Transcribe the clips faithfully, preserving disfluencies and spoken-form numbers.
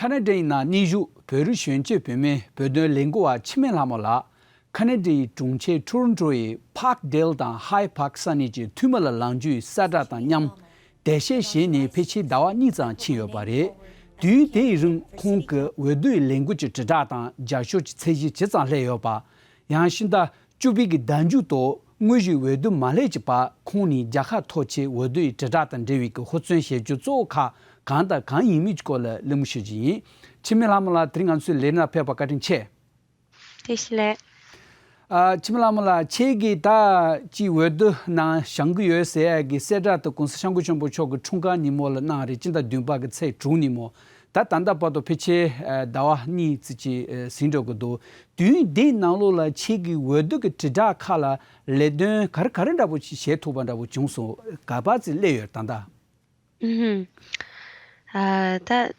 ཁ་ན་ཌའི་ནང་གནས་བཞུགས་བོད་རིགས་གཞོན་སྐྱེས་བུད་མེད་བོད་དོན་ལས་འགུལ་བ་འཆི་མེད་ལྷ་མོ་ལགས། ཁ་ན་ཌའི་གྲོང་ཁྱེར་ཊོ་རོན་ཊོ་ཡི་Parkdale་དང་High Park་ས་གནས་ཀྱི་འཐུས་མི་ལ་ལངས་རྒྱུའི་གསལ་བསྒྲགས་དང་མཉམ། འདས་ཤས་བཞེས་ནས་ཕལ་ཆེར་ཟླ་བ་གཉིས་ཙམ་ཕྱིན་ཡོད་པ་རེད། དུས་དེའི་རིང་ཁོང་གི་འོས་བསྡུའི་ལས་འགུལ་གྱི་དྲིལ་བསྒྲགས་དང་རྒྱབ་སྐྱོར་གྱི་ཚད་གཞི་ཇི་ཙམ་སླེབས་ཡོད་པ། ཡང་ཕྱི་ཟླ་བཅུ་པའི་གི་ཟླ་མཇུག་ཏུ་དངོས་གཞིའི་འོས་བསྡུ་མ་སླེབས་ཀྱི་བར་ཁོང་ནས་རྒྱལ་ཁ་ཐོབ་ཆེད་འོས་བསྡུའི་དྲིལ་བསྒྲགས་དང་འབྲེལ་བའི་གི་ཧུར་བརྩོན་བྱེད་རྒྱུ་གཙོ་བོ་ཁག་གང་དང་གང་ཡིན་མིན་གྱི་སྐོར་ལ་གླེང་མོལ་ཞུ་རྒྱུ་ཡིན། འཆི་མེད་ལྷ་མོ་ལགས་དེ་རིང་ང་ཚོའི་ལས་རིམ་ལ་ཕེབས་པར་བཀའ་དྲིན་ཆེ། བཀྲ་ཤིས་བདེ་ལེགས། ཨ། འཆི་མེད་ལྷ་མོ་ལགས། ཁྱེད་ཀྱིས་ད་ཅིག་འོས་བསྡུ་ནང་བཞེངས་ཀྱི་ཡོད་ཟེར་ཡ་གི་གསལ་བསྒྲགས་དེ་༸གོང་ས་༸སྐྱབས་མགོན་ཆེན་པོ་མཆོག་གི་འཁྲུངས་སྐར་ཉིན་མོ་ལ་གནང་རེད། སྤྱི་ཟླ་བདུན་པ་གི་ཚེས་དྲུག་ཉིན་མོ། ད་ད་ལྟ་བར་དུ་ཕལ་ཆེར་ཨ་ཟླ་བ་གཉིས་ཙམ་ཅིག་ཨ་ཟིན་འགྲོ་གི་འདུག་དུས་ཡུན་འདིའི་ནང་ལོགས་ལ་ཁྱེད་ཀྱིས་འོས་བསྡུ་གི་དྲིལ་བསྒྲགས་ཁག་ལ་ལས་དོན་ག་རེ་ག་རེ་འདྲ་པོ་ཅིག་བྱེད་ཐུབ་པ་འདྲ་པོ་བྱུང་སོང་། ག་པར་ཅིག་སླེབས་ཡོད་ད་ལྟ། ཨུ་ཧུམ། ཨ། ད་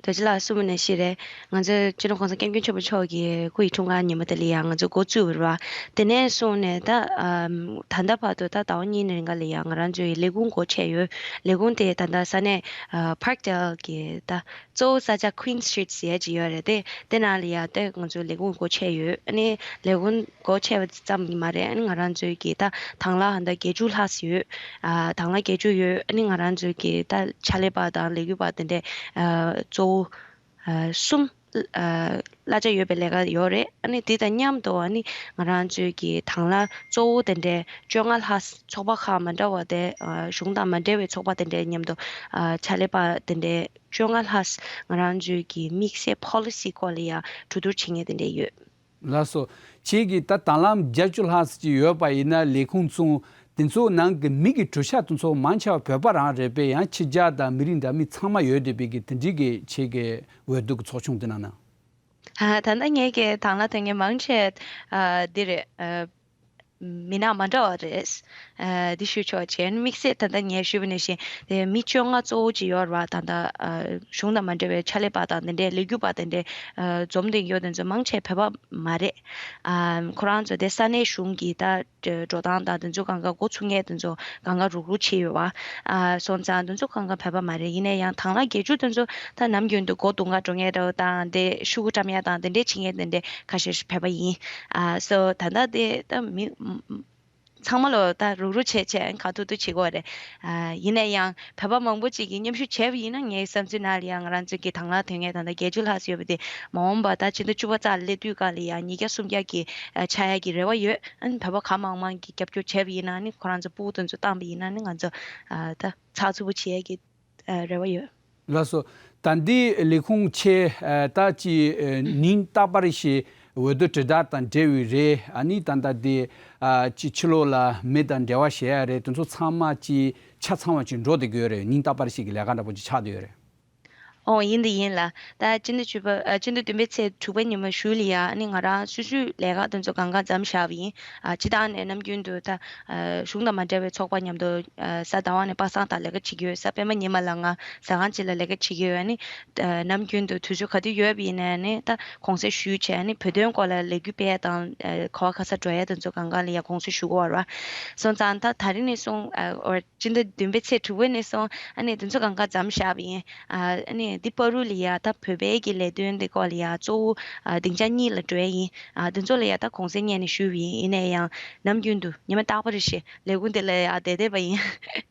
རྡོ་རྗེ་ལགས་གསུངས་པ་ནང་བཞིན་རེད། ང་ཚོའི་སྤྱི་ནོར་༸གོང་ས་༸སྐྱབས་མགོན་ཆེན་པོ་མཆོག་གི་སྐུ་ཡི་འཁྲུངས་སྐར་ཉིན་མོ་དེ་ལ་ཡང་ང་ཚོ་འགོ་བཙུགས་པ་རེད་བ། དེ་ནས་བཟུང་ནས་ད་ཨམ་ད་ལྟ་བར་དུ་ད་ཟླ་བ་གཉིས་ནས་རིང་ག་ལ་ཡང་ང་རང་ཚོའི་ལས་ཁུངས་སྒོ་ཕྱེ་ཡོད། ལས་ཁུངས་དེ་ད་ལྟ་ས་གནས་ཨ་Parkdale་གི་ད་གཙོ་བོ་ས་ཆ་Queen Street་ཟེར་ཡ་ཅིག་ཡོད་རེད་དེ། དེ་ནང་ལ་ཡ་ད་ང་ཚོའི་ལས་ཁུངས་སྒོ་ཕྱེ་ཡོད། ཨ་ནི་ལས་ཁུངས་སྒོ་ཕྱེ་བ་ཙམ་གྱིས་མ་རེད། ཨ་ནི་ང་རང་ཚོའི་གི་ད་དང་བླངས་ཧ་ད་བརྒྱད་ཅུ་ལྷག་ཙམ་ཡོད། ཨ། དང་བླངས་བརྒྱད་ཅུ་ཡོད། ཨ་ནི་ང་རང་ཚོའི་གི་ད་ཕྱག་ལས་པ་དང་ལས་འགུལ་པ་དེ་འདྲས་ཨ་གཙོ་བོ་ཨ་གསུམ་ཨ་གླ་ཆ་ཡོད་པའི་ལས་ཀ་ཡོད་རེད། ཨ་ནི་དེ་དང་མཉམ་དུ་ཨ་ནི་ང་རང་ཚོའི་གི་དང་བླངས་གཙོ་བོ་དེ་འདྲས་བཅོ་ལྔ་ལྷག་ཙམ་ཚོགས་པ་ཁག་མ་འདྲ་བ་དེ་ཨ་གཞུང་དང་མ་འབྲེལ་བའི་ཚོགས་པ་དེ་འདྲས་མཉམ་དུ་ཨ་ཕྱག་ལས་པ་དེ་འདྲས་བཅོ་ལྔ་ལྷག་ཙམ་ང་རང་ཚོའི་གི་དམིགས་བསལ་policy་སྐོར་ལ་ཡ་གྲོས་བསྡུར་བྱེད་མཁན་དེ་འདྲས་ཡོད། ལགས་སོ། ཁྱེད་ཀྱི་ད་དང་བླངས་བརྒྱད་ཅུ་ལྷག་ཙམ་ཅིག་ཡོད་པ་ཡིན་ན་ལས་ཁུངས་ཚོ་དེ་ཚོ་ནང་གི་མི་གི་གྲོས་འཆར་དེ་ཚོ་མང་ཆེ་བ་བོད་པ་རང་རེད་པས། ཡང་ཕྱི་རྒྱལ་དང་མི་རིགས་འདྲ་མིན་ཚང་མ་ཡོད་བསྡད་པའི་གི་དེ་འདྲའི་གི་ཁྱེད་ཀྱི་འོས་བསྡུ་གི་ཚོགས་ཆུང་དེ་ནང་ན། ཨ། ད་ལྟ་ངེད་ཀྱི་དང་བླངས་དོན་གཉེར་མང་ཆེ་ཨ་འདི་རེད། ཨ། མི་སྣ་མ་འདྲ་བ་རེད། ཨ། འདི་ཞུ་ཆོག་བྱས་དམིགས་བསལ་ད་ལྟ་ངས་ཞུས་པ་ནང་བཞིན་དེ་མི་བཅོ་ལྔ་གཙོ་བོ་ཅིག་ཡོད་རེད་བ། ད་ལྟ་ཨ་གཞུང་དང་མ་འབྲེལ་བའི་ཕྱག་ལས་པ་དང་དེ་འདྲའི་ལས་འགུལ་པ་དེ་འདྲའི་ཨ་འཛོམས་བསྡད་ཡོད་དེ་ཚོ་མང་ཆེ་བོད་པ་མ་རེད། ཨ། ཁོ་རང་ཚོ་དེ་ས་གནས་གཞུང་གི་ད་འགྲོ་སྟངས་དང་དེ་ཚོ་གང་ག་འགོ་ཚུགས་མཁན་དེ་ཚོ་གང་ག་རུག་རུག་བྱས་ཡོད་བ། ཨ། སོང་ཙང་དེ་ཚོ་གང་ག་བོད་པ་མ་རེད། ཡིན་ན་ཡང་དང་བླངས་བརྒྱད་ཅུ་དེ་ཚོ་ད་ནམ་རྒྱུན་དུ་སྒོ་རྡུང་ག་འགྲོ་མཁན་འདྲ་བོ་དང་དེ་ཤོག་གུ་བཀྲམ་ཡ་དང་དེ་འདྲས་བྱེད་མཁན་དེ་འདྲས་ཁ་ཤས་ཤིག་བོད་པ་ཡིན། ཨ། སོ་ད་ལྟ་དེ་ད་མི་ཚང་མ་ལོ་ད་རུག་རུག་བྱས་བྱས་ག་ཐུབ་ཐུབ་བྱེད་ཀྱི་ཡོད་རེད། ཨ། ཡིན་ན་ཡང་བོད་པ་མང་པོ་ཅིག་གིས་མཉམ་ཞུགས་བྱས་པ་ཡིན་ན་ངའི་བསམ་ཚུལ་ནང་ལ་ཡང་ང་རང་ཚོའི་གི་དང་བླངས་དོན་གཉེར་ད་ལྟ་བརྒྱད་ཅུ་ལྷག་ཙམ་ཡོད་པ་དེ་མ་འོངས་པ་ད་ཕྱི་ཟླ་བཅུ་པ་རྩ་ལ་སླེབས་དུས་སྒང་ལ་ཡང་ཉིས་བརྒྱ་སུམ་བརྒྱ་གི་ཨ་ཆགས་ཡ་གི་རེ་བ་ཡོད། ཨ་ནི་བོད་པ་གང་མང་མང་གིས་རྒྱབ་སྐྱོར་བྱས་པ་ཡིན་ན་ནི་ཁོ་རང་ཚོ་ཕྲུ་གུ་དེ་ཚོ་བཏང་པ་ཡིན་ན་ནི་ང་ཚོ་ཨ་ད་ཚགས་ཚུད་པོ་བྱེད་ཡ་གི་ཨ་རེ་བ་ཡོད། ལགས་སོ། ད་འདི་ལས་ཁུངས་ཆེ་ཨ་ད་ཅི་ཨ་ཉིན་རྟག་པར་ཞིག་འོས་བསྡུ་དྲིལ་བསྒྲགས་དང་འབྲེལ་བའི་རེད། ཨ་ནི་ད་ལྟ་འདི་ཨ་ཅི་ཕྱི་ལོགས་ལ་མི་དང་འབྲེལ་བ་བྱེད་ཡ་རེད། དེ་ཚོ་ཚང་མ་ཅི་ཆ་ཚང་བ་ཅིག་འགྲོ་བསྡད་ཀྱི་ཡོད་རེད། ཉིན་རྟག་པར་ཞིག་གི་ལས་ཀ་འདྲ་པོ་ཅིག་ཆགས་བསྡད་ཡོད་རེད། ཨོ་ཡིན་དེ་ཡིན་ལ། ད་སྤྱི་ཟླ་བཅུ་པ་ཨ་སྤྱི་ཟླ་བདུན་པའི་ཚེས་དྲུག་པའི་ཉིན་མོ་གཞུག་ལ་ཡ་ཨ་ནི་ང་རང་སོ་སོའི་ལས་ཀ་དེ་ཚོ་སྒང་ག་མཚམས་བཞག་པ་ཡིན། ཨ་སྤྱིར་བཏང་ནས་ནམ་རྒྱུན་དུ་ད་ཨ་གཞུང་དང་མ་འབྲེལ་བའི་ཚོགས་པ་མཉམ་དུ་ཨ་གཟའ་ཟླ་བ་ནས་པ་སངས་དང་ལས་ཀ་བྱེད་ཀྱི་ཡོད། གཟའ་སྤེན་པ་ཉི་མ་ལ་ང་ཟ་ཁང་ཅིག་ལ་ལས་ཀ་བྱེད་ཀྱི་ཡོད། ཨ་ནི་ཨ་ནམ་རྒྱུན་དུ་དུས་ཚོད་ག་དུས་ཡོད་པ་ཡིན་ནའི་ཨ་ནི་ད་གུང་སེང་ཞུས་བྱས་ཨ་ནི་བོད་དོན་སྐོར་ལ་ལས་འགུལ་སྤེལ་ཡ་དང་ཨ་ག་བ་ག་ས་འགྲོ་ཡ་དེ་ཚོ་སྒང་ག་ལ་ཡ་གུང་སེང་ཞུ་གི་ཡོད་རེད་བ། སོང་ཙང་ད་ད་རིང་ནས་བཟུང་ཨ་ཨོ་སྤྱི་ཟླ་བདུན་པའི་ཚེས་དྲུག་པ་ནས་བཟུང་ཨ་ནི་དེ་ཚོ་སྒང་ག་མཚམས་བཞག་པ་ཡིན། ཨ་ནི་འདི་བར་དུ་ལ་ཡ་ད་བོད་པའི་གི་ལས་དོན་འདི་སྐོར་ལ་ཡ་གཙོ་བོ་ཨ་སྡིངས་ཆ་གཉིས་ལ་འགྲོ་ཡ་ཡིན། ཨ་དེ་ཚོ་ལ་ཡ་ད་གུང་སེང་སྙན་ནས་ཞུས་པ་ཡིན། ཡིན་ན་ཡང་ནམ་རྒྱུན་དུ་ཉི་མ་རྟག་པ་རེ་བཞིན་ལས་ཁུངས་དེ་ལ་ཡ་བསྡད་བསྡད་པ་ཡིན།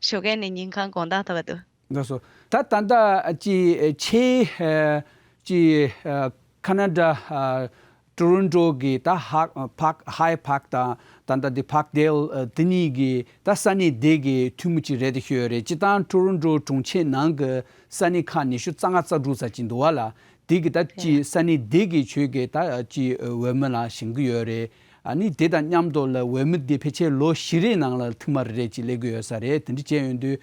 ཞོགས་ཀས་ནས་ཉིན་གང་དགོང་དག་ཐོག་ཏུ། ལགས་སོ། ད་ད་ལྟ་ཅི་ཆེ་ཨ་ཅི་ཨ་ཁ་ན་ཌ་ཨ་ཊོ་རོན་ཊོ་གི་ད་ཧ་Park High Park་དང་ད་ལྟ་འདི་Parkdale་ཨ་དེ་གཉིས་ཀྱི་ད་ས་གནས་དེ་གི་འཐུས་མི་ཅིག་རེད་དེ་ཤོད་ཡོད་རེད། སྤྱིར་བཏང་ཊོ་རོན་ཊོ་གྲོང་ཁྱེར་ནང་གི་ས་གནས་ཁག་ཉི་ཤུ་རྩ་ལྔ་རྩ་དྲུག་ཙམ་ཅིག་འདུག་བ་ལ། དེ་གི་ད་ཅི་ས་གནས་དེ་གི་ཆོས་ཀྱི་ད་ཅི་འོས་མི་ལ་བཞེངས་གི་ཡོད་རེད། ཨ་ནི་དེ་དང་མཉམ་དུ་ལ་འོས་མི་དེ་ཕལ་ཆེར་ལོ་བཞི་རེའི་ནང་ལ་ཐེངས་མ་རེ་རེ་ཅིག་སླེབས་གི་ཡོད་ས་རེད། དེ་འདྲ་བྱས་ཡོང་དུས་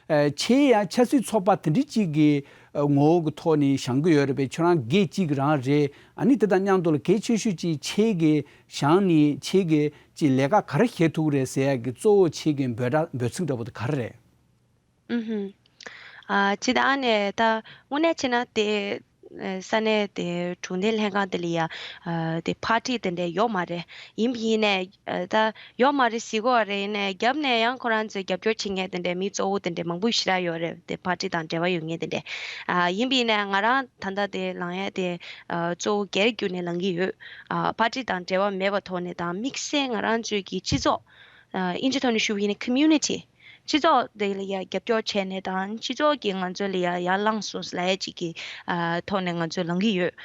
ཨ་ཆེ་ཡང་ཆབ་སྲིད་ཚོགས་པ་དེ་འདྲ་ཅིག་གི་ཨ་ངོ་བོ་གི་ཐོག་ནས་བཞེངས་གི་ཡོད་རེད་པས། ཁྱོད་རང་སྒེར་གཅིག་རང་རེད། ཨ་ནི་དེ་དང་མཉམ་དུ་ལ་གལ་ཆེ་ཤོས་ཅིག་ཆེ་གི་བཞེངས་ནས་ཆེ་གི་ཅིག་ལས་ཀ་ག་རེ་བྱེད་ཐུབ་རེད་ཟེར་ཡ་གི་གཙོ་བོ་ཆེ་གི་འབོད་སྒྲ་འབོད་ཚིག་འདྲ་པོ་དེ་ག་རེ་རེད། ཨུ་ཧུམ། ཨ་སྤྱིར་བཏང་ནས་ད་དངོས་གནས་བྱས་ན་དེ་ ས་གནས་དེ་གྲོང་སྡེ་ལྷན་ཁང་དེ་ལ་ཡ་དེ་པར་ཊི་དེ་འདྲ་ཡོད་མ་རེད། ཡིན་པ་ཡིན་ནས་ད་ཡོད་མ་རེད་ཟེར་གོ་རེད། ཡིན་ནས་རྒྱབ་ནས་ཡང་ཁོ་རང་ཚོས་རྒྱབ་སྐྱོར་བྱེད་མཁན་དེ་འདྲའི་མི་གཙོ་བོ་དེ་འདྲའི་མང་པོ་ཞེ་དྲག་ཡོད་རེད། དེ་པར་ཊི་དང་འབྲེལ་བ་ཡོད་མཁན་དེ་འདྲའི། ཡིན་པ་ཡིན་ནས་ང་རང་ད་ལྟ་དེ་ལངས་ཡས་དེ་གཙོ་བོ་སྒེར་བརྒྱུད་ནས་ལངས་ཀྱི་ཡོད། པར་ཊི་དང་འབྲེལ་བ་མེད་པའི་ཐོག་ནས་དང་དམིགས་བསལ་ང་རང་ཚོའི་གི་སྤྱི་ཚོགས་ཨིན་ཇི་ཐོག་ནས་ཞུ་བ་ཡིན་ན་community། སྤྱི་ཚོགས་དེ་ལ་ཡ་རྒྱབ་སྐྱོར་བྱས་ནས་དང་སྤྱི་ཚོགས་ཀྱིས་ང་ཚོ་ལ་ཡ་ཡར་ལངས་སོང་ལབ་ཡ་ཅིག་གི་ཐོག་ནས་ང་ཚོ་ལངས་ཀྱི་ཡོད།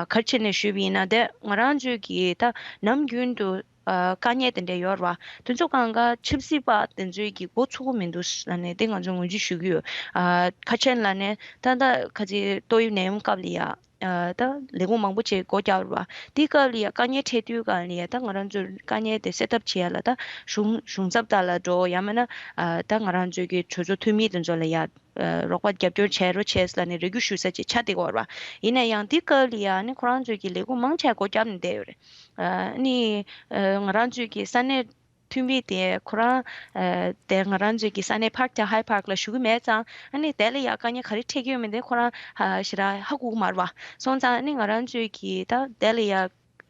ག་རེ་བྱས་ནས་ཞུས་པ་ཡིན་ན་དེ་ང་རང་ཚོའི་གི་ད་ནམ་རྒྱུན་དུ་དཀའ་ངལ་དེ་འདྲ་ཡོད་རེད་བ། དེ་ཚོ་གང་ག་ཆབ་སྲིད་པ་དེ་ཚོའི་གི་མགོ་ཚོད་ཀྱི་མི་འདུག་ལབ་ནས་དེ་ང་ཚོ་ངོས་འཛིན་ཞུ་གི་ཡོད། ག་རེ་བྱས་ནས་ལབ་ནས་ད་ད་ག་ཚོད་ཏོག་དབྱིབས་ནད་ཡམས་སྐབས་ལ་ཡ། ད་ལས་ཁུངས་མང་པོ་ཅིག་སྒོ་བརྒྱབ་རེད་བ། དེའི་སྐབས་ལ་ཡ་དཀའ་ངལ་འཕྲད་དུས་སྒང་ལ་ཡ་ད་ང་རང་ཚོ་དཀའ་ངལ་དེ་སེལ་ཐབས་བྱེད་ཡ་ལ་ད་གཞུང་གཞུང་ཚབ་དག་ལ་འགྲོ་ཡང་མིན་ན་ད་ང་རང་ཚོའི་གི་གྲོས་ཚོགས་འཐུས་མི་དེ་ཚོ་ལ་ཡ་རོགས་པ་རྒྱབ་སྐྱོར་བྱེད་རོགས་བྱེད་ལབ་ནས་རེ་སྐུལ་ཞུ་ས་ཅིག་ཆགས་བསྡད་ཀྱི་ཡོད་རེད་བ། ཡིན་ན་ཡང་དེའི་སྐབས་ལ་ཡ་ནི་ཁོ་རང་ཚོའི་གི་ལས་ཁུངས་མང་ཆེ་སྒོ་བརྒྱབ་ནས་བསྡད་ཡོད་རེད། ནི་ང་རང་ཚོའི་གི་ས་གནས་འཐུས་མི་དེ་ཁོ་རང་དེ་ང་རང་ཚོའི་གི་ས་གནས་Parkdale High Park ལ་བཞུགས་ཀྱི་མེད་ཙང་ཨ་ནི་དེ་ལ་ཡ་དཀའ་ངལ་ག་རེ་འཕྲད་ཀྱི་ཡོད་མེད་དེ་ཁོ་རང་ཞེ་དྲག་ཧ་གོ་གི་མ་རེད་བ། སོང་ཙང་ཨ་ནི་ང་རང་ཚོའི་གི་ད་དེ་ལ་ཡ་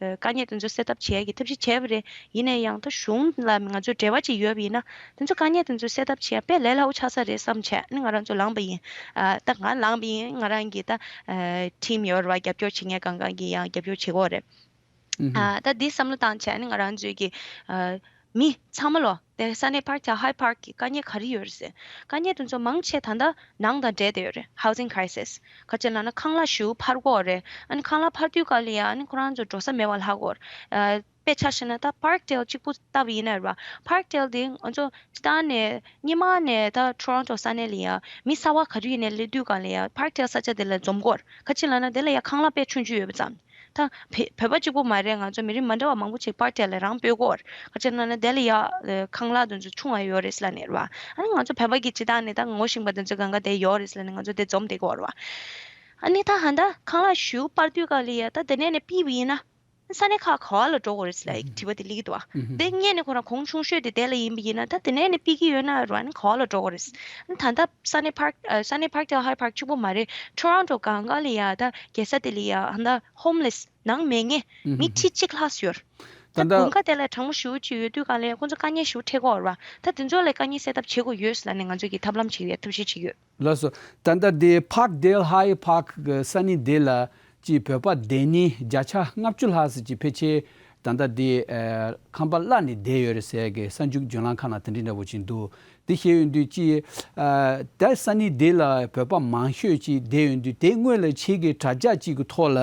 དཀའ་ངལ་དེ་ཚོ་སེལ་ཐབས་བྱེད་ཡ་གི་ཐབས་ཤེས་བྱས་པ་རེད། ཡིན་ན་ཡང་ད་གཞུང་ལ་ང་ཚོ་འབྲེལ་བ་ཅིག་ཡོད་པ་ཡིན་ན་དེ་ཚོ་དཀའ་ངལ་དེ་ཚོ་སེལ་ཐབས་བྱེད་ཡ་དཔེ་ལས་སླ་པོ་ཆགས་ས་རེད་བསམ་བྱས་ཨ་ནི་ང་རང་ཚོ་ལངས་པ་ཡིན། ད་ང་ལངས་པ་ཡིན། ང་རང་གི་ད་ཊིམ་ཡོད་རེད་བ། རྒྱབ་སྐྱོར་བྱེད་མཁན་གང་གང་གི་ཡང་རྒྱབ་སྐྱོར་བྱེད་ཀྱི་ཡོད་རེད། ཨ་ད་འདི་བསམ་བློ་བཏང་བྱས་ནས་ང་རང་ཚོའི་གི་ཨ་མི་ཚང་མ་ལོ་དེ་ས་གནས་Parkdale High Park གི་དཀའ་ངལ་ག་རེ་ཡོད་རེད་ཟེར། དཀའ་ངལ་དེ་ཚོ་མང་ཆེ་ད་ལྟ་ནང་དང་འབྲེལ་བསྡད་ཡོད་རེད། Housing crisis། ག་ཅི་ལབ་ན་ཁང་གླ་ཞེ་པོ་འཕར་གྱི་ཡོད་རེད། ཨ་ནི་ཁང་གླ་འཕར་དུས་སྐབས་ལ་ཡ་ཨ་ནི་ཁོ་རང་ཚོ་འགྲོ་ས་མེད་པ་ལྷག་གི་ཡོད་རེད། ཨ་དཔེ་ཆ་བཞག་ན་ད་Parkdale གཅིག་པུ་ལྟ་བུ་ཡིན་ན་རེད་བ། Parkdale དེ་ང་ཚོ་སྤྱིར་བཏང་ནས་སྔོན་མ་ནས་ད་Toronto ས་གནས་ལ་ཡ་མི་གསར་པ་ག་རེ་ཡིན་ནའི་སླེབས་དུས་སྒང་ལ་ཡ་Parkdale ས་ཆ་དེ་ལ་འཛོམས་ཀྱི་ཡོད་རེད། ག་ཅི་ལབ་ན་དེ་ལ་ཡ་ཁང་གླ་དཔེ་ཆུང་ཆུང་ཡོད་པ་ཙམ། ད་བོད་བོད་པ་གཅིག་པུ་མ་རེད། ང་ཚོ་མི་རིགས་མ་འདྲ་བ་མང་པོ་ཅིག་Parkdale ལ་རང་སྤོས་ཀྱི་ཡོད་རེད། ག་ཅི་ལབ་ན་དེ་ལ་ཡ་ཁང་གླ་དེ་ཚོ་ཆུང་བ་ཡོད་རེད་ཟེར་ལབ་ནས་རེད་བ། ཨ་ནི་ང་ཚོ་བོད་པ་གི་སྤྱིར་བཏང་ནས་ད་ངོ་ཤེས་པ་དེ་ཚོ་གང་ག་དེ་ཡོད་རེད་ཟེར་ལབ་ནས་ང་ཚོ་དེ་འཛོམས་བསྡད་ཀྱི་ཡོད་རེད་བ། ཨ་ནི་ད་ཧ་ད་ཁང་གླ་ཞེ་པོ་འཕར་དུས་སྒང་ལ་ཡ་ད་དེ་ནས་ནས་ཕུད་པ་ཡིན་ན། ས་གནས་ཁག་ག་པ་ལ་འགྲོ་དགོས་རེད་ཟེར་དྲི་བ་དེ་སླེབས་ཀྱི་འདུག་བ། དེ་སྔོན་ནས་ཁོ་རང་གོང་ཆུང་ཤོས་དེ་དེ་ལ་ཡིན་པ་ཡིན་ན་ད་དེ་ནས་ནས་ཕུད་ཀྱི་ཡོད་ན་ར་ནི་ག་པ་ལ་འགྲོ་དགོས་རེད། ད་ལྟ་ས་གནས་Park ཨ་ས་གནས་Parkdale High Park གཅིག་པུ་མ་རེད། Toronto གང་ག་ལ་ཡ་ད་རྒྱལ་ས་དེ་ལ་ཡ་ད་homeless ནང་མེད་མཁན་མི་ཁྲི་གཅིག་ལྷག་ཡོད། ད་དགུན་ཁ་དེ་ལ་གྲང་མོ་ཞེ་པོ་ཅིག་ཡོད་དུས་གང་ལ་ཡ་ཁོ་ཚོ་དཀའ་ངལ་ཞེ་པོ་འཕྲད་ཀྱི་ཡོད་རེད་བ། ད་དེ་ཚོ་ལ་དཀའ་ངལ་སེལ་ཐབས་བྱེད་དགོས་ཡོད་ཟེར་ལབ་ནས་ང་ཚོ་གི་ཐབས་ལམ་བྱེད་ཡ་ཐབས་ཤེས་བྱེད་ཀྱི་ཡོད། ལགས་སོ། ད་ལྟ་དེ་Parkdale High Park གི་ས་གནས་དེ་ལ་ཅིག་བོད་པ་སྡོད་མཁན་བརྒྱ་ཆ་ལྔ་བཅུ་ལྷག་ཙམ་ཅིག་ཕལ་ཆེར་ད་ལྟ་དེ་ཨ་ཁང་པ་གླ་ནས་བསྡད་ཡོད་རེད་ཟེར་གི་གསར་འགྱུར་བརྗོད་ལམ་ཁག་ནང་དེ་འདྲ་འདྲ་པོ་ཅིག་འདུག་དེ་བཤད་ཡོང་དུས་ཅིག་ཨ་ད་ས་གནས་དེ་ལ་བོད་པ་མང་ཤོས་ཅིག་བསྡད་ཡོང་དུས་དེ་སྔོན་ལ་ཁྱེད་ཀྱི་དྲ་རྒྱ་ཅིག་གི་ཐོག་ལ་